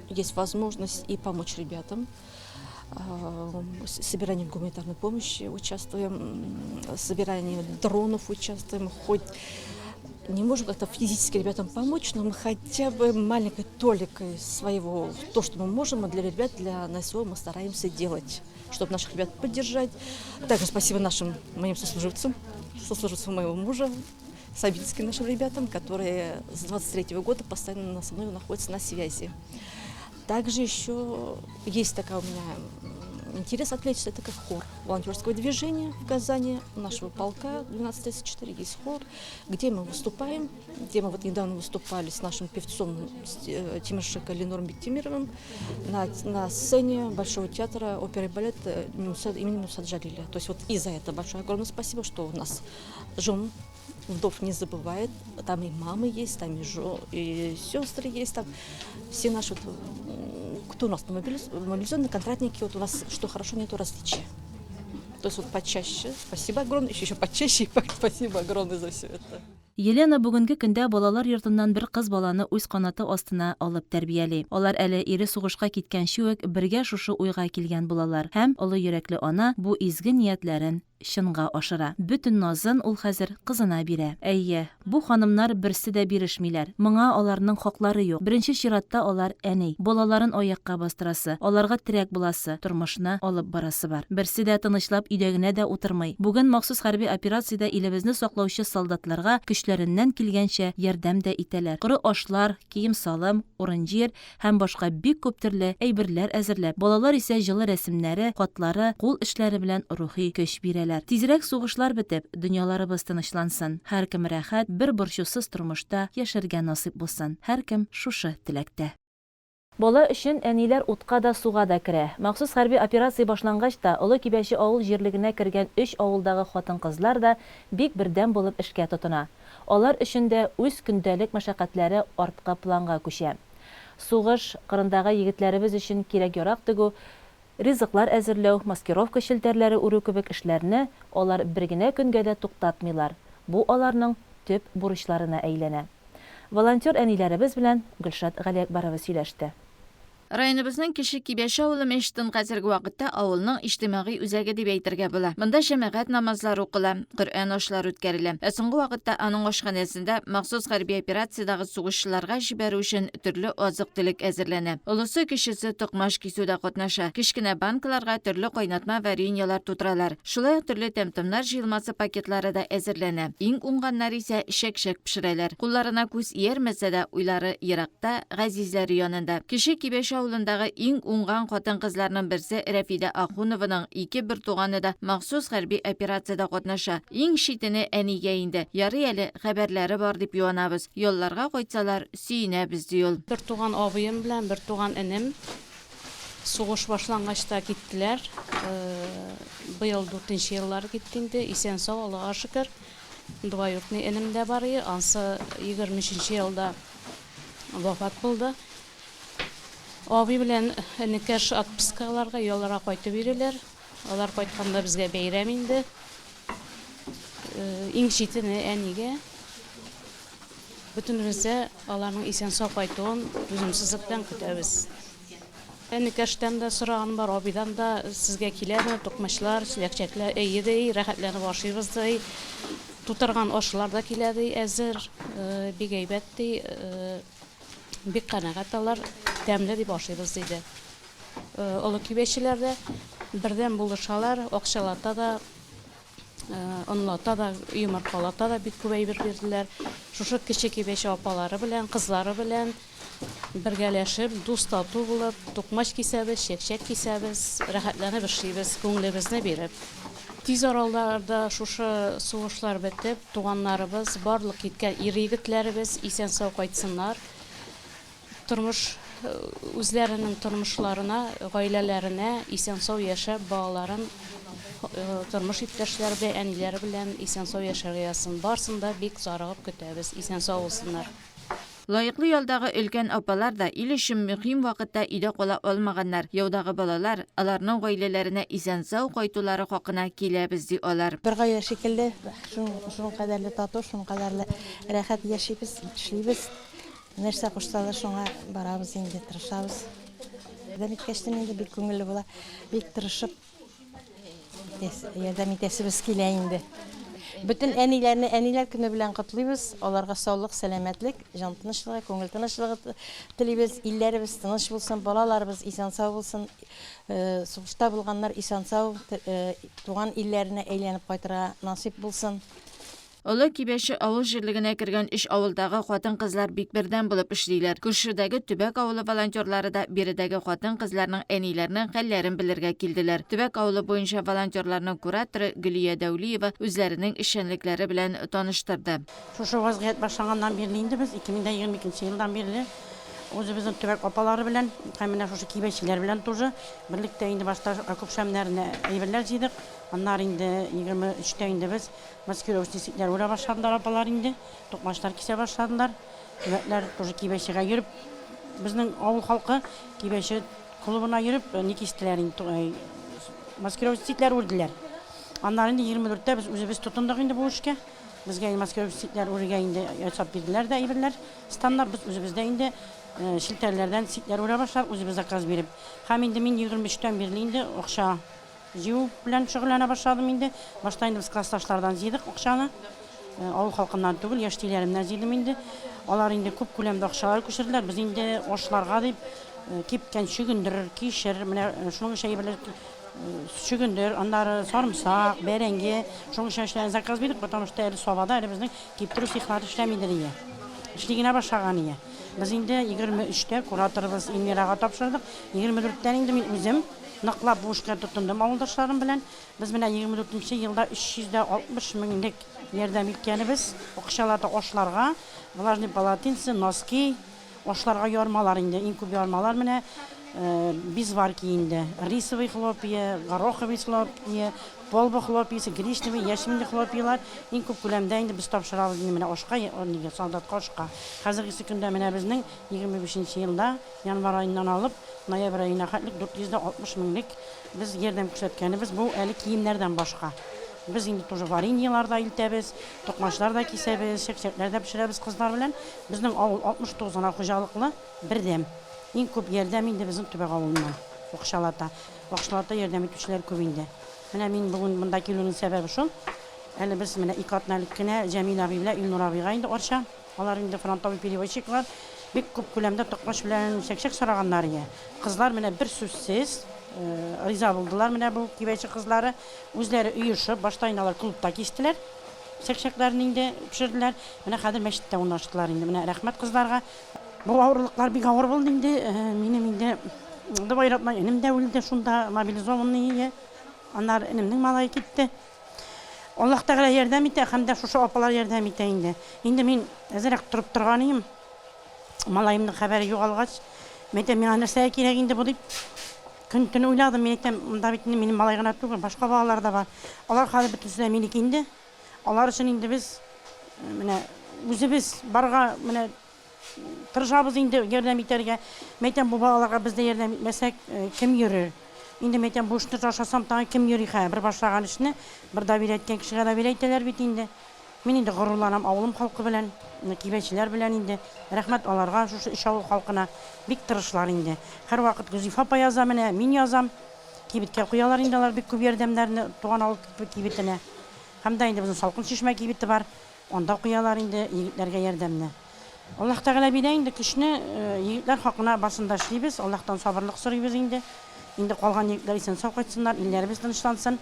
Speaker 15: есть возможность и помочь ребятам, собирании гуманитарной помощи участвуем, собирании дронов участвуем, хоть не можем как-то физически ребятам помочь, но мы хотя бы маленькой толикой своего, то, что мы можем, мы для ребят, для НСО мы стараемся делать, чтобы наших ребят поддержать. Также спасибо нашим моим сослуживцам, сослуживцам моего мужа, сабинским нашим ребятам, которые с 23 года постоянно со мной находятся на связи. Также еще есть такая у меня интерес отвлечься, это как хор волонтерского движения в Казани, нашего полка 1234 есть хор, где мы выступаем, где мы вот недавно выступали с нашим певцом Тимиршика Ленором Бектимировым на, на сцене Большого театра оперы и балета имени Муса Джалиля. То есть вот и за это большое огромное спасибо, что у нас жен вдов не забывает. Там и мамы есть, там и, жо, и сестры есть, там все наши, вот, кто у нас мобилизованные контрактники, вот у нас, что хорошо, нету различия. То есть вот почаще, спасибо огромное, еще, еще почаще, спасибо огромное за все это.
Speaker 1: Елена бүгенге көндә балалар йортыннан бер кыз баланы үз канаты астына алып тәрбияли. Алар әле ире сугышка киткәнче үк бергә шушы уйга килгән булалар һәм олы йөрәкле ана бу изге ниятләрен чынга ашыра. Бөтен назын ул хәзер кызына бирә. Әйе, бу ханымнар берсе дә бирешмиләр. Моңа аларның хаклары юк. Беренче чиратта алар әни. Балаларын аякка бастырасы, аларга терәк буласы, тормышны алып барасы бар. Берсе дә тынычлап өйдә генә дә утырмый. Бүген махсус хәрби операциядә илебезне саклаучы солдатларга көчләреннән килгәнчә ярдәм дә итәләр. Коры ашлар, кием-салым, урын-җир һәм башка бик күп төрле әйберләр әзерләп, балалар исә җылы рәсемнәре, хатлары, кул эшләре белән рухи көч бирәләр. Тизрәк сугышлар бетеп, дөньяларыбыз тынычлансын, һәркем рәхәт, бер борчусыз тормышта яшәргә насыйп булсын. Һәркем шушы теләктә. Бала өчен әниләр утка да, суга да керә. Махсус хәрби операция башлангач та, Олы Кибәче авыл җирлегенә кергән өч авылдагы хатын-кызлар да бик бердәм булып эшкә тотына. Алар өчен дә үз көндәлек мәшәкатьләре арткы планга күчә. Сугыш кырындагы егетләребез өчен кирәк-ярак тегү, ризыклар әзерләү, маскировка челтәрләре үрү кебек эшләрне алар бер генә көнгә дә туктатмыйлар, бу аларның төп бурычларына әйләнә. Волонтер әниләребез белән Гөлшат Галиәкбәрова сөйләште.
Speaker 2: Районыбызның Кече Кибәче авылы мәчетен хәзерге вакытта авылның иҗтимагый үзәге дип әйтергә була. Монда җәмәгать намазлары укыла, Коръән ашлары үткәрелә. Ә соңгы вакытта аның ашханәсендә махсус хәрби операциядәге сугышчыларга җибәрү өчен төрле азык-төлек әзерләнә. Олысы-кечесе токмач кисүдә катнаша. Кечкенә банкаларга төрле кайнатма-вареньелар тутыралар. Шулай ук төрле тәм-томнар җыелмасы пакетлары да әзерләнә. Иң уңганнар исә чәк-чәк пешерәләр. Кулларына күз иярмәсә дә, уйлары еракта, газизләре янында. Кече Кибәче авылындагы иң уңган хатын-кызларның берсе Рәфидә Ахунованың ике бертуганы да махсус хәрби операциядә катнаша. Иң читене әнигә инде. Ярый әле, хәбәрләре бар дип юанабыз. Ялларга кайтсалар, сөенәбез, ди ул.
Speaker 16: Бертуган абыем белән бертуган энем Сугыш башлангач та киттеләр. Быел дүртенче еллары китте инде. Исән-сау, Аллага шөкер. Двоюродный энем дә бар ие. Ансы 23 елда вафат булды. Абый белән энекәш отпускаларга, ялларга кайтып йөриләр. Алар кайтканда безгә бәйрәм инде. Иң читене әнигә. Бөтенебез дә аларның исән-сау кайтуын түземсезлек белән көтәбез. Энекәштән дә сораганым бар, абыйдан да, сезгә киләме токмачлар, чәкчәкләр? Әйе, ди, рәхәтләнеп ашыйбыз, ди. Тутырган ашлар да килә, ди, әзер. Бик әйбәт, ди. Бик канәгать алар, тәмле дип ашыйбыз, диде. Олы кибәчеләр дә бердәм булышалар, акчалата да, Онлата да, йомыркалата да бик күп әйбер бирделәр. Шушы Кече Кибәче апалары белән, кызлары белән бергәләшеп, дус-тату булып, тукмач кисәбез, чәкчәк кисәбез, рәхәтләнеп эшлибез, күңелебезне биреп. Тиз араларда шушы сугышлар бетеп, туганнарыбыз, барлык киткән ир-егетләребез исән-сау кайтсыннар. Тормыш, үзләренең тормышларына, гаиләләренә исән-сау яшәп, балаларын, тормыш иптәшләре белән, әниләре белән исән-сау яшәргә язсын. Барсын да бик зарыгып көтәбез, исән-сау булсыннар.
Speaker 2: Лаеклы ялдагы өлкән апалар да ил өчен мөһим вакытта өйдә кала алмаганнар. Яудагы балалар, аларның гаиләләренә исән-сау кайтулары хакына киләбез, ди алар.
Speaker 17: Бер гаилә шикелле, шуның кадәрле тату, шуның кадәрле рәхәт яшибез, эшлибез. Нәрсә кушсалар, шуңа барабыз инде, тырышабыз. Ярдәм иткәчтен инде бик күңелле була. Бик тырышып ярдәм итәсебез килә инде. Бөтен әниләрне әниләр көне белән котлыйбыз. Аларга саулык, сәламәтлек, җан тынычлыгы, күңел тынычлыгы телибез. Илләребез тыныч булсын, балаларыбыз исән-сау булсын. Сугышта булганнар исән-сау туган илләренә әйләнеп кайтырга насыйп булсын.
Speaker 2: Олы Кибәче авыл җирлегенә кергән өч авылдагы хатын-кызлар бик бердәм булып эшлиләр. Күршедәге Төбәк авылы волонтерлары да биредәге хатын-кызларның, әниләрнең хәлләрен белергә килделәр. Төбәк авылы буенча волонтерларның кураторы Гөлия Дәүлиева үзләренең эшчәнлекләре белән таныштырды.
Speaker 18: Шушы вазгыять башланганнан бирле инде без, 2022 елдан бирле, үзебезнең төбәк апалары белән һәм менә шушы кибәчеләр белән тоже берлектә инде башта окоп шәмнәренә әйберләр җыйдык. Аннары инде 23тә инде без Маскировочный сетләр үрә башладылар апалар инде, токмачлар кисә башладылар. Төбәкләр тоже Кибәчегә йөреп, безнең авыл халкы Кибәче клубына йөреп, ни кистеләр инде, маскировочный сетләр үрделәр. Аннары инде 24-тә без үзебез тотындык инде бу эшкә. Безгә инде маскировочный сетләр үрергә инде ясап бирделәр дә әйберләр, станнар. Без үзебез дә инде челтәрләрдән сетләр үрә башладык, үзебез заказ биреп. Һәм инде мин 23-тән бирле инде акча Җыю белән шөгыльләнә башладым инде. Башта инде без классташлардан җыйдык акчаны. Авыл халкыннан түгел, яшьтиләремнән җыйдым инде. Алар инде күп күләмдә акчалар күчерделәр. Без инде ашларга дип кипкән чөгендер, кишер, менә шуның ише әйберләр, чөгендер, аннары сарымсак, бәрәңге, шуның ише эшләрне заказ бирдек, потому что әле Сабада әле безнең киптерү цехлары эшләми иде ие. Эшли генә башлаган ие. Без инде 23-тә кураторыбыз Эльмирага тапшырдык. 24-тән инде мин үзем Ныклап бу эшкә тотындым авылдашларым белән. Без менә 24 нче елда 360 меңлек ярдәм иткәнебез, акчалата ашларга, влажный полотенце, носки, ашларга ярмалар инде, иң күп ярмалар менә безварки инде, рисовый хлопья, гороховый хлопья, полба хлопьясы, гречневый, яшминный хлопьялар иң күп күләмдә инде без тапшырабыз инде менә ашка, нигә, солдатка ашка. Хәзергесе көндә менә безнең 25 нче елда Январь аеннан алып ноябрь аена хәтлек 460 меңлек без ярдәм күрсәткәнебез, бу әле киемнәрдән башка. Без инде тоже вареньелар да илтәбез, токмачлар да кисәбез, чәкчәкләр дә пешерәбез кызлар белән. Безнең авыл 69 гына хуҗалыклы, бердәм. Иң күп ярдәм инде безнең Төбәк авылыннан, акчалата. Акчалата ярдәм итүчеләр күп инде. Менә мин бүген монда килүнең сәбәбе шул. Әле без менә ике атна элек кенә Җәмил абый белән Илнур абыйга инде Арча, алар инде фронтовой перевозчиклар, бик күп күләмдә токмач белән чәкчәк сораганнар ие. Кызлар менә бер сүзсез риза булдылар менә бу Кибәче кызлары. Үзләре оешып, башта инде алар клубта кистеләр чәкчәкләрен инде пешерделәр. Менә хәзер мәчеттә урнаштылар инде. Менә рәхмәт кызларга. Бу авырлыклар бик авыр булды инде. Минем инде двоюродной энем дә үлде шунда, мобилизованный ие. Аннары энемнең малае китте. Аллаһ Тәгалә ярдәм итә һәм дә шушы апалар ярдәм итә инде. Инде мин әзрәк торып торган ием. Малаемның хәбәре югалгач, мин әйтәм, миңа нәрсәгә кирәк инде бу дип. Көн-төн уйладым, мин әйтәм, монда бит инде минем малай гына түгел, башка балалар да бар. Алар хәзер бөтенесе дә минеке инде. Алар өчен инде без менә үзебез барга менә Тырышабыз инде ярдәм итәргә. Мәйтәм, бу балаларга без дә ярдәм итмәсәк, кем йөрер? Инде мәйтәм, бу эшне ташласам, тагын кем йөри хә? Бер башлаган эшне бер доверие иткән кешегә доверие итәләр бит инде. Мин инде горурланам авылым халкы белән, кибәчеләр белән инде. Рәхмәт аларга, шушы өч авыл халкына. Бик тырышлар инде. Һәрвакыт Гөлзифа апа яза менә, мин язам. Кибеткә куялар инде алар бик күп ярдәмнәрне, Туган авыл кибетенә. Һәм дә инде безнең Салкын Чишмә кибете бар. Анда куялар инде егетләргә ярдәмне. Аллаһ Тәгалә бирә инде көчне, егетләр хакына барсын да эшлибез, Аллаһтан сабырлык сорыйбыз инде. Инде калган егетләр исән-сау кайтсыннар, илләребез тынычлансын.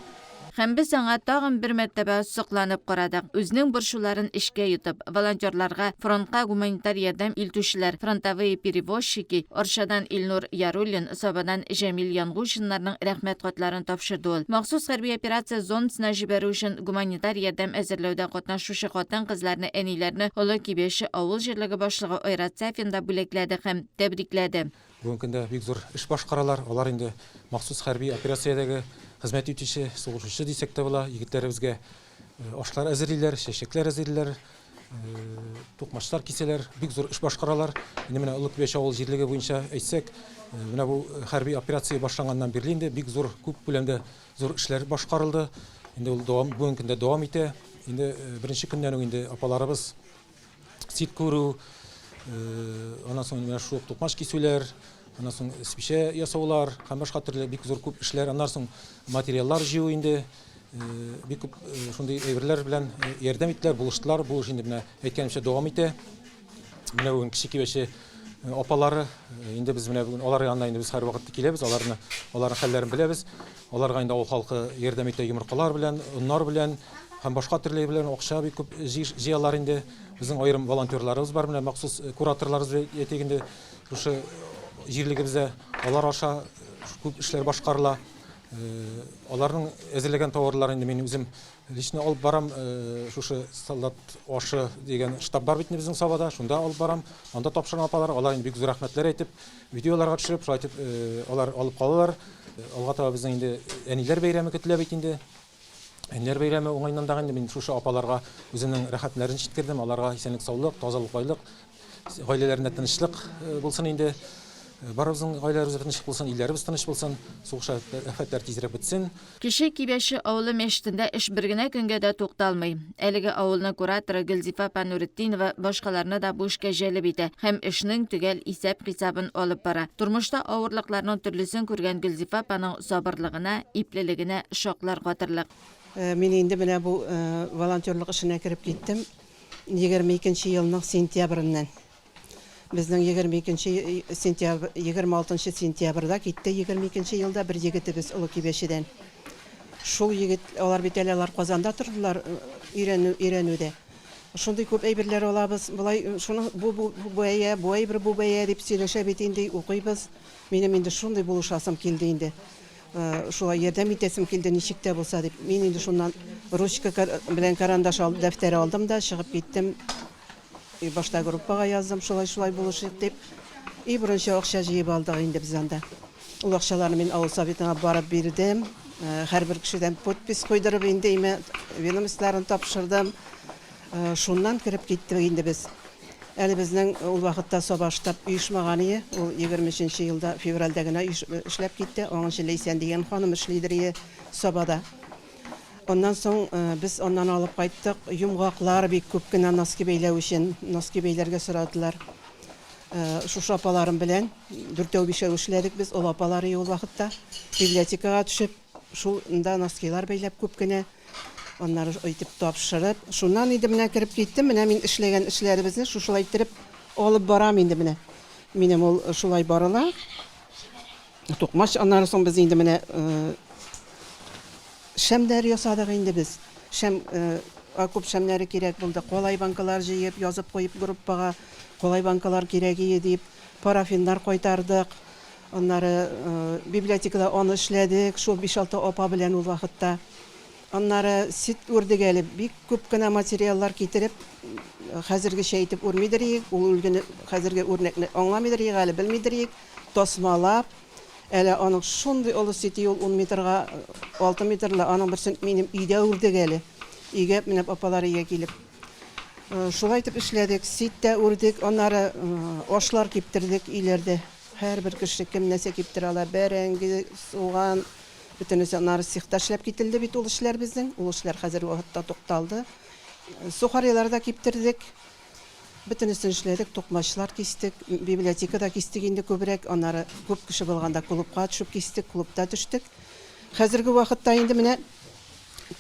Speaker 2: Һәм без аңа тагын бер мәртәбә сокланып карадык. Үзенең борчуларын эчкә йотып, волонтерларга, фронтка гуманитар ярдәм илтүчеләр, фронтовые перевозчики, Арчадан Илнур Яруллин, Сабадан Җәмил Янгулшиннарның рәхмәт хатларын тапшырды ул. Махсус хәрби операция зонасына җибәрү өчен гуманитар ярдәм әзерләүдә катнашучы хатын-кызларны, әниләрне Олы Кибәче авыл җирлеге башлыгы Айрат Сафин да бүләкләде һәм тәбрикләде.
Speaker 19: Бүгенге көндә бик зур эш башкаралар. Алар инде махсус хәрби операциядәге хезмәт итүче, сугышучы дисәк тә була, егетләребезгә ашлар әзерлиләр, чәчәкләр әзерлиләр, тукмачлар кисәләр, бик зур эш башкаралар. Инде менә Олы Кибәче авыл җирлеге буенча әйтсәк, менә бу хәрби операция башланганнан бирле инде бик зур, күп күләмдә зур эшләр башкарылды. Инде ул дәвам, бүгенге көндә дәвам итә. Инде беренче көннән үк инде апаларыбыз сит күрү, аннан соң менә шул тукмач кисүләр, аннан соң спичә ясаулар һәм башка төрле бик зур күп эшләр, аннан соң материаллар җыю инде бик күп шундый әйберләр белән ярдәм иттеләр, булыштылар. Бу эш инде менә әйткәнемчә дәвам итә. Менә бүген Кече Кибәче апалары, инде без менә бүген алар янына инде без һәрвакыт киләбез, аларны, аларның хәлләрен беләбез. Аларга инде авыл халкы ярдәм итә йомыркалар белән, оннар белән һәм башка төрле әйберләр белән акча бик күп җыялар инде. Безнең аерым волонтерларыбыз бар, менә махсус кураторларыбыз әйтик инде, шушы җирлегебездә алар аша күп эшләр башкарыла. Аларның әзерләгән товарларын инде мин үзем лично алып барам. Шушы солдат ашы дигән штаб бар бит инде безнең Сабада, шунда алып барам. Анда тапшырам апалар, алар инде бик зур рәхмәтләр әйтеп, видеоларга төшереп, шулай итеп алар алып калалар. Алга таба безнең инде әниләр бәйрәме көтелә бит инде. Әниләр бәйрәме уңаеннан да инде мин шушы апаларга үземнең рәхәтләрен җиткердем. Аларга исәнлек-саулык, тазалык-байлык, гаиләләрендә тынычлык булсын инде. Барыбызның гаиләләребездә тынычлык булсын, илләребез тыныч булсын, сугыш афәтләре тизрәк бетсен.
Speaker 2: Кече Кибәче авылы мәчетендә эш бер генә көнгә дә тукталмый. Әлеге авылның кураторы Гөлзифа апа Нуретдинова башкаларны да бу эшкә җәлеп итә һәм эшнең төгәл исәп-хисабын алып бара. Тормышта авырлыкларның төрлесен күргән Гөлзифа апаның сабырлыгына, иплелегенә шаклар катырлык.
Speaker 20: Мин инде менә бу волонтерлык эшенә кереп киттем 22 нче елның сентябреннән. Безнең 22 нче сентябрь, 26 нчы сентябрьдә китте 22 нче елда бер егетебез Олы Кибәчедән. Шул егет, алар бит әле алар Казанда тордылар өйрәнү, өйрәнүдә. Шундый күп әйберләр алабыз, болай шуның бу бу бәя, бу әйбер бу бәя дип сөйләшә бит инде, укыйбыз. Минем инде шундый булышасым килде инде. Шулай ярдәм итәсем килде ничек тә булса дип. Мин инде шуннан ручка белән карандаш ал, дәфтәр алдым да чыгып киттем. И башта группага яздым, шулай-шулай булышыйк дип. И беренче акча җыеп алдык инде без анда. Ул акчаларны мин авыл советына барып бирдем. Һәрбер кешедән подпись куйдырып инде имә ведомостьларын тапшырдым. Шуннан кереп киттек инде без. Әле безнең ул вакытта Саба штаб оешмаган ие. Ул 23 нче елда февральдә генә эшләп китте. Аңынчы Ләйсән дигән ханым эшлидер ие Сабада. Аннан соң без аннан алып кайттык йомгаклар бик күп кенә носки бәйләү өчен. Носки бәйләргә сорадылар. Шушы апаларым белән дүртәү-бишәү эшләдек без, олы апалар ул вакытта. Библиотекага төшеп, шунда носкилар бәйләп күп кенә, аннары итеп тапшырып, шуннан инде менә кереп киттем. Менә мин эшләгән эшләребезне шушылай иттереп алып барам инде менә. Минем ул шулай барыла. Тукмач, аннары соң без инде менә шәмнәр ясадык инде без. Шәм, окоп шәмнәре кирәк булды. Калай банкалар җыеп, язып куеп группага, калай банкалар кирәк ие дип, парафиннар кайтардык. Аннары библиотекада аны эшләдек, шул биш-алты апа белән ул вакытта. Аннары сит үрдек әле, бик күп кенә материаллар китереп, хәзергечә итеп үрмидер иек, ул үлгене, хәзерге үрнәкне аңламыйдыр иек әле, белмидер иек. Тасмалап, әле аның шундый олы сети ул ун метрга алты метрлы, аның берсен минем өйдә үрдек әле. Өйгә менеп, апалар өйгә килеп. Шулай итеп эшләдек, сет тә үрдек, аннары ашлар киптердек өйләрдә. Һәрбер кеше кем нәрсә киптерә ала, бәрәңге, суган, бөтенесе. Аннары цехта эшләп кителде бит ул эшләр безнең. Ул эшләр хәзерге вакытта тукталды. Сухарилар да киптердек. Бөтенесен эшләдек, токмачлар кистек, библиотекада кистек инде күбрәк, аннары күп кеше булганда клубка төшеп кистек, клубта төштек. Хәзерге вакытта инде менә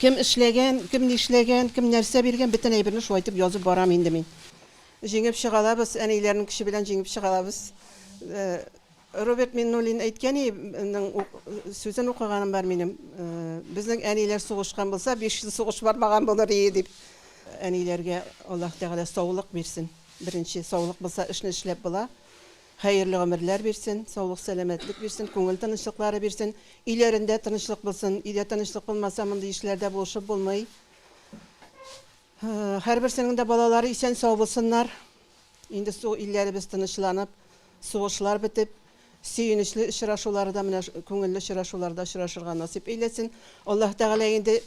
Speaker 20: кем эшләгән, кем нишләгән, кем нәрсә биргән, бөтен әйберне шулай итеп язып барам инде мин. Җиңеп чыга алабыз, әниләрнең көче белән җиңеп чыга алабыз. Роберт Миннуллин әйткән и, ның сүзен укыганым бар минем. Безнең әниләр сугышкан булса, 5 ел сугыш бармаган булыр ие дип. Әниләргә Аллаһ Тәгалә саулык бирсен. Беренче саулык булса, эшне эшләп була. Хәерле гомерләр бирсен, саулык, сәламәтлек бирсен, күңел тынычлыклары бирсен. Өйләрендә тынычлык булсын. Өйдә тынычлык булмаса, мондый эшләрдә булышып булмый. Һәрберсенең дә балалары исән-сау булсыннар. Инде су илләребез тынычланып, сугышлар бетеп, сөенечле очрашуларда, менә күңелле очрашуларда очрашырга насыйп әйләсен. Аллаһ Тәгалә инде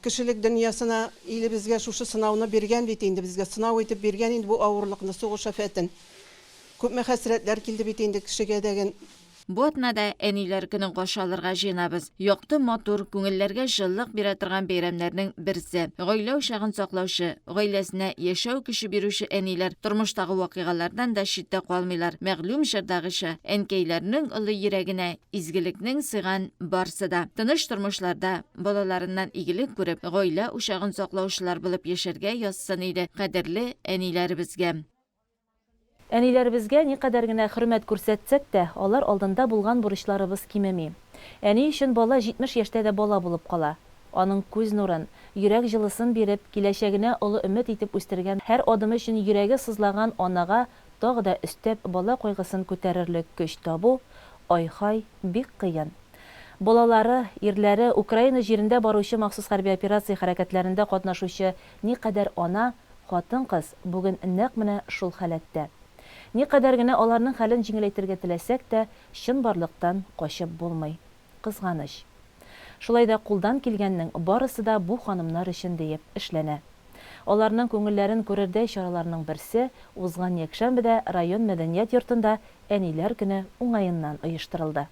Speaker 20: кешелек дөньясына, илебезгә шушы сынауны биргән бит инде, безгә сынау итеп биргән инде бу авырлыкны, сугыш афәтен. Күпме хәсрәтләр килде бит инде кешегә дәген.
Speaker 2: Бу атнада Әниләр көнен каршы алырга җыенабыз. Якты, матур, күңелләргә җылылык бирә торган бәйрәмнәрнең берсе. Гаилә учагын саклаучы, гаиләсенә яшәү көче бирүче әниләр тормыштагы вакыйгалардан да читтә калмыйлар. Мәгълүм җырдагыча, әнкәйләрнең олы йөрәгенә изгелекнең сыйган барсы да. Тыныч тормышларда, балаларыннан игелек күреп, гаилә учагын саклаучылар булып яшәргә язсын иде кадерле әниләребезгә.
Speaker 1: Әниләребезгә никадәр генә хөрмәт күрсәтсәк тә, алар алдында булган бурычларыбыз кимеми. Әни өчен бала 70 яшьтә дә бала булып кала. Аның күз нурын, йөрәк җылысын биреп, киләчәгенә олы өмет итеп үстергән һәр адымы өчен йөрәге сызлаган анага тагы да өстәп бала кайгысын күтәрерлек көч табу, ай-һай, бик кыен. Балалары, ирләре Украина җирендә баручы махсус хәрби операция хәрәкәтләрендә катнашучы никадәр ана, Хатын-кыз бүген нәкъ менә шул халәттә. Никадәр генә аларның хәлен җиңеләйтергә теләсәк тә, чынбарлыктан качып булмый. Кызганыч. Шулай да кулдан килгәннең барысы да бу ханымнар өчен диеп эшләнә. Аларның күңелләрен күрердәй чараларның берсе узган якшәмбедә район мәдәният йортында Әниләр көне уңаеннан оештырылды.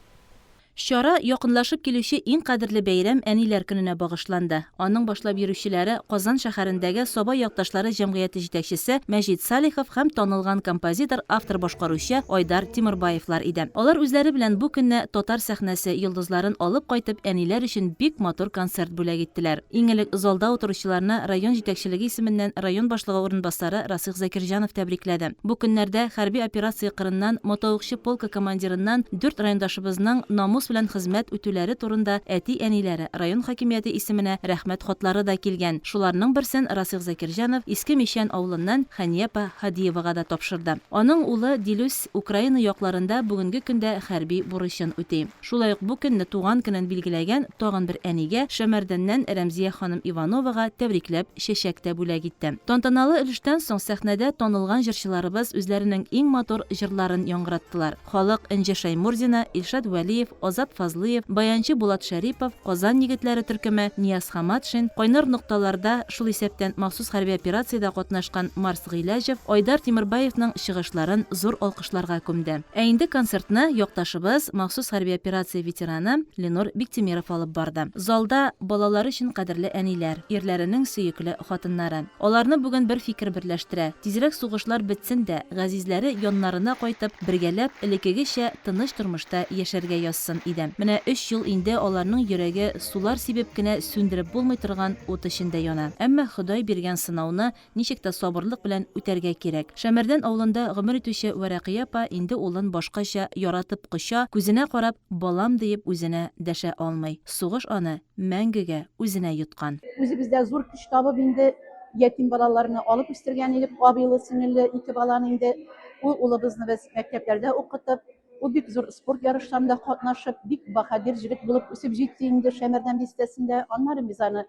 Speaker 1: Чара якынлашып килүче иң кадерле бәйрәм Әниләр көненә багышланды. Аның башлап йөрүчеләре Казан шәһәрендәге Саба якташлары җәмгыяте җитәкчесе Мәҗит Салихов һәм танылган композитор, автор-башкаручы Айдар Тимербаевлар иде. Алар үзләре белән бу көнне татар сәхнәсе йолдызларын алып кайтып әниләр өчен бик матур концерт бүләк иттеләр. Иң элек залда утыручыларны район җитәкчелеге исеменнән район башлыгы урынбасары Расыйх Закирҗанов тәбрикләде. Бу көннәрдә хәрби операция кырыннан мотоукчы полкы командирыннан дүрт райондашыбызның намус белән хезмәт үтүләре турында әти-әниләре, район хакимияте исеменә Рәхмәт хатлары да килгән. Шуларның берсен Расыйх Закирҗанов Иске Мичән авылыннан Хәния апа Һадиевага да тапшырды. Аның улы Дилүс Украина якларында бүгенге көндә хәрби бурычын үти. Шулай ук бу көнне туган көнен билгеләгән тагын бер әнигә, Шәмәрдәннән Рәмзия ханым Ивановага тәбрикләп чәчәк тә бүләк итте. Тантаналы өлештән соң сәхнәдә танылган җырчыларыбыз үзләренең иң матур җырларын яңгыраттылар. Халык Энҗе Шәймурзина, Илшат Вәлиев, Азат Фазлыев, баянчы Булат Шәрипов, Казан егетләре төркеме, Нияз Хаматшин, кайнар нокталарда, шул исәптән махсус хәрби операциядә катнашкан Марс Гыйләҗев, Айдар Тимербаевның чыгышларын зур алкышларга күмде. Ә инде концертны якташыбыз, махсус хәрби операция ветераны Ленур Биктимеров алып барды. Залда, балалары өчен кадерле әниләр, ирләренең сөекле хатыннары. Аларны бүген бер фикер берләштерә, тизрәк сугышлар бетсен дә, газизләре яннарына кайтып, бергәләп, элеккегечә тыныч тормышта яшәргә язсын иде. Менә өч ел инде аларның йөрәге сулар сибеп кенә сүндереп булмый торган ут эчендә яна. Әмма Ходай биргән сынауны ничек тә сабырлык белән үтәргә кирәк. Шәмәрдән авылында гомер итүче Вәрәкыя апа инде улын башкача яратып коча, күзенә карап, балам диеп үзенә дәшә алмый. Сугыш аны мәңгегә үзенә йоткан.
Speaker 21: Үзебездә зур көч табып инде ятим балаларны алып үстергән идек, абыйлы-сеңелле ике баланы инде. Ул улыбызны без мәктәпләрдә укытып, ул бик зур спорт ярышларында катнашып, бик баһадир җегет булып үсеп җитте инде Шәмәрдән бистәсендә. Аннары без аны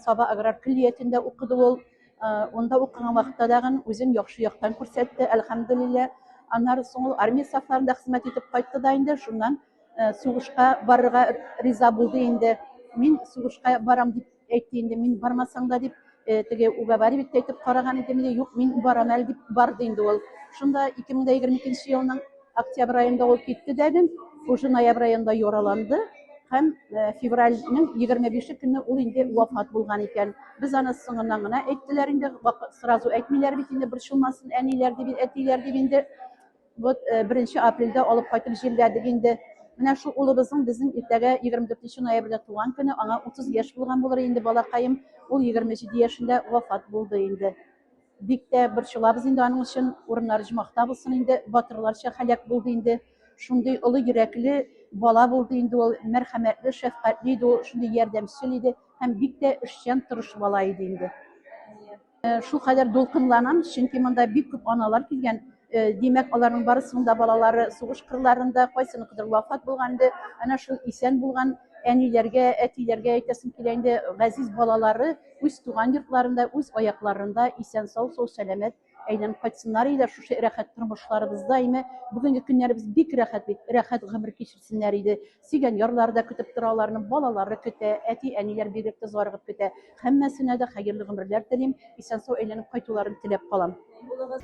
Speaker 21: Саба аграр көллиятендә укыды ул. Унда укыган вакытта дагын үзен яхшы яктан күрсәтте, әлхәмдүлилләһ. Аннары соң ул армия сафларында хезмәт итеп кайтты да инде, шуннан сугышка барырга риза булды инде. Мин сугышка барам дип әйтте инде, мин бармасаң да дип, теге уговаривать тә итеп караган идем инде, юк, мин барам әле дип барды инде ул. Шунда 2022 елның октябрь аенда ул китте дә, уже ноябрь аенда яраланды һәм февральнең 25 көнне ул инде вафат булган икән. Без аны соңыннан гына әйттеләр инде, сразу әйтмиләр бит инде, борчылмасын әниләр дип, әтиләр дип инде. Вот 1 апрельдә алып кайтып җирләдек инде. Менә шул улыбызның безнең иртәгә 24 ноябрьдә туган көне, аңа 30 яшь булган булыр инде балакаем. Ул 27 яшендә вафат булды инде. Бик тә борчылабыз инде аның өчен, урыннары җомахта булсын инде, батырларча һәлак булды инде. Шундый олы йөрәкле бала булды инде ул, мәрхәмәтле, шәфкатьле иде ул, шундый ярдәмчел иде һәм бик тә эшчән, тырыш бала иде инде. Шул кадәр дулкынланам, чөнки монда бик күп аналар килгән. Димәк, аларның барысының да балалары сугыш кырларында, кайсыныкыдыр вафат булган инде. Әнә шул исән булган әниләргә, әтиләргә әйтәсем килә инде, газиз балалары үз туган йортларында, үз аякларында исән-сау, сау-сәламәт әйләнеп кайтсыннар иде. Шушы рәхәт тормышларыбызда, име, бүгенге көннәребез бик рәхәт бит, рәхәт гомер кичерсеннәр иде. Сөйгән ярлары да көтеп тора аларны, балалары көтә, әти-әниләр бигрәк тә зарыгып көтә. Һәммәсенә дә хәерле гомерләр телим, исән-сау әйләнеп кайтуларын теләп калам.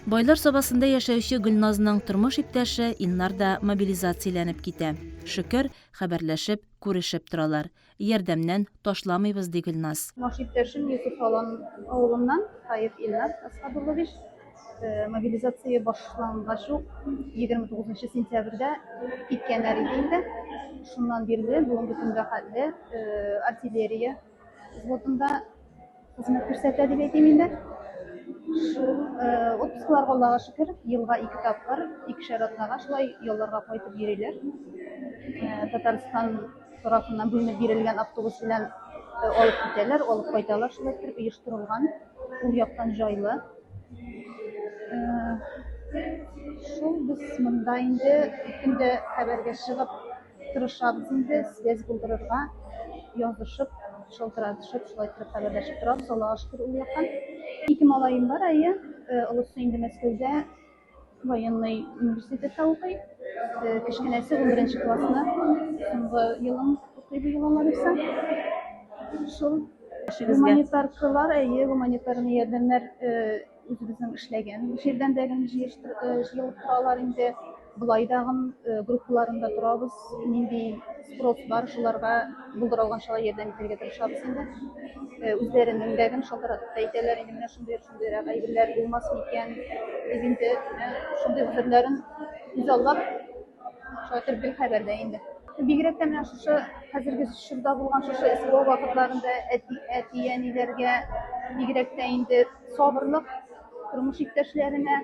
Speaker 1: Байлар Сабасында яшәүче Гөлназның тормыш иптәше Илнар да мобилизацияләнеп китә. Шөкер, хәбәрләшеп, күрешеп торалар. Ярдәмнән ташламыйбыз, ди Гөлназ.
Speaker 22: Тормыш иптәшем Йосыф Алан авылыннан, Таев Илнар Әсхәдуллович. Мобилизация башлангач ук, 29 сентябрьдә киткәннәр иде инде. Шуннан бирле бүгенге көнгә хәтле артиллерия взводында хезмәт күрсәтә дип әйтим инде. Шул отпускларга Аллага шөкер, елга ике тапкыр, икешәр атнага шулай ялларга кайтып йөриләр. Татарстан тарафыннан бүленеп бирелгән автобус белән алып китәләр, алып кайталар, шулай итеп оештырылган, ул яктан җайлы. Шул без монда инде көндә хәбәргә чыгып тырышабыз инде, связь булдырырга, язышып, шалтыратышып, шулай итеп хәбәрләшеп торабыз, Аллага шөкер, ул яктан. Ике малаем бар, әйе, олысы инде Мәскәүдә, военный университетта укый. Кечкенәсе 11 классны соңгы елын укый бу ел Алла бирсә. Шул гуманитаркалар, әйе, гуманитар ярдәмнәр үзебезнең эшләгән җирдән дә җыелып торалар инде. Болай дагын группаларында торабыз, нинди спрос бар, шуларга булдыра алганча ярдәм итәргә тырышабыз инде. Үзләренең дә гел шалтыратып та әйтәләр инде, менә шундый шундыйрак әйберләр булмас микән дип инде, менә шундый гозерләрен күзаллап, шулай итеп гел хәбәрдә инде. Бигрәк тә менә шушы хәзерге чорда булган шушы СВО вакытларында әти, әти-әниләргә бигрәк тә инде сабырлык, тормыш иптәшләренә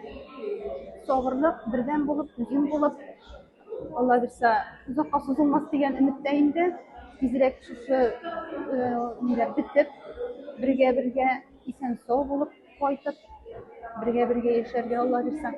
Speaker 22: сабырлык, бердәм булып, түзем булып, Алла бирсә, озакка сузылмас дигән өметтә инде. Тизрәк шушы ниләр бетеп, бергә-бергә исән-сау булып кайтып, бергә-бергә яшәргә Алла бирсә.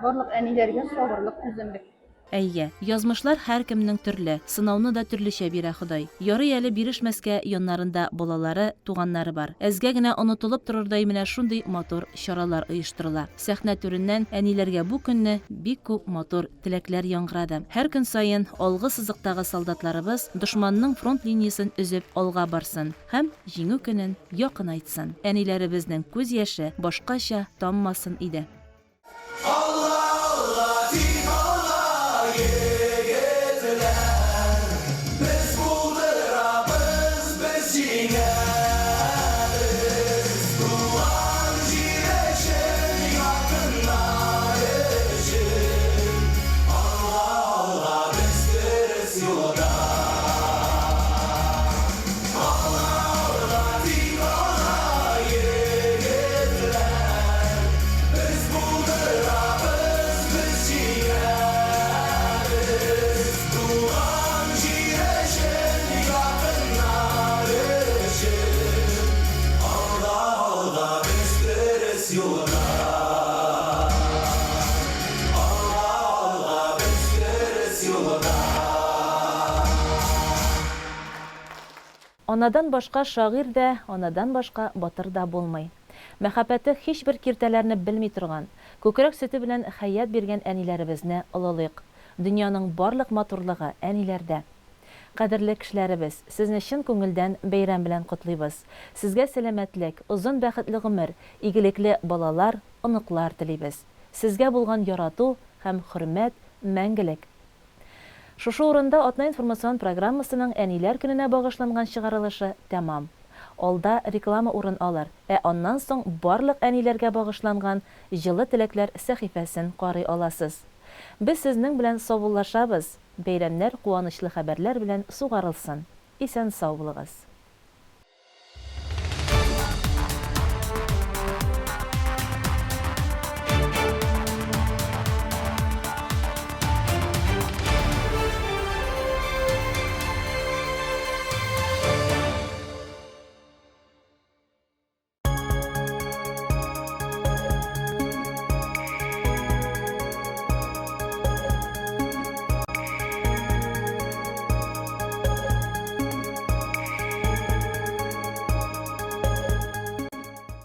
Speaker 22: Барлык әниләргә сабырлык, түземлек.
Speaker 1: Әйе, язмышлар һәркемнең төрле, сынауны да төрлечә бирә Ходай. Ярый әле бирешмәскә яннарында балалары, туганнары бар. Әзгә генә онытылып торырдай менә шундый матур чаралар оештырыла. Сәхнә түреннән әниләргә бу көнне бик күп матур теләкләр яңгырады. Һәр көн саен алгы сызыктагы солдатларыбыз дошманның фронт линиясен өзеп алга барсын һәм Җиңү көнен якынайтсын. Әниләребезнең күз яше башкача таммасын иде.
Speaker 3: Алга, алга, тик алга, егетләр! Без булдырабыз, без җиңәбез! Туган җир өчен, якыннар өчен! Алга, алга, без дөрес юлда! Алга, алга, тик алга, егетләр! Без булдырабыз, без җиңәбез. Туган җир өчен, якыннар өчен. Алга, алга, без дөрес юлда. Алга, алга, без дөрес юлда.
Speaker 1: Анадан башка шагыйрь дә, анадан башка батыр да булмый. Мәхәббәте һичбер киртәләрне белми торган, күкрәк сөте белән хәят биргән әниләребезне олылыйк. Дөньяның барлык матурлыгы, әниләрдә. Кадерле кешеләребез, сезне чын күңелдән бәйрәм белән котлыйбыз. Сезгә сәламәтлек, озын бәхетле гомер, игелекле балалар, оныклар телибез. Сезгә булган ярату һәм хөрмәт мәңгелек. Шушы урында Атна информацион программасының Әниләр көненә багышланган чыгарылышы тәмам. Алда реклама урын алыр, ә аннан соң барлык әниләргә багышланган Җылы теләкләр сәхифәсен карый аласыз. Без сезнең белән саубуллашабыз, бәйрәмнәр куанычлы хәбәрләр белән сугарылсын. Исән-сау булыгыз!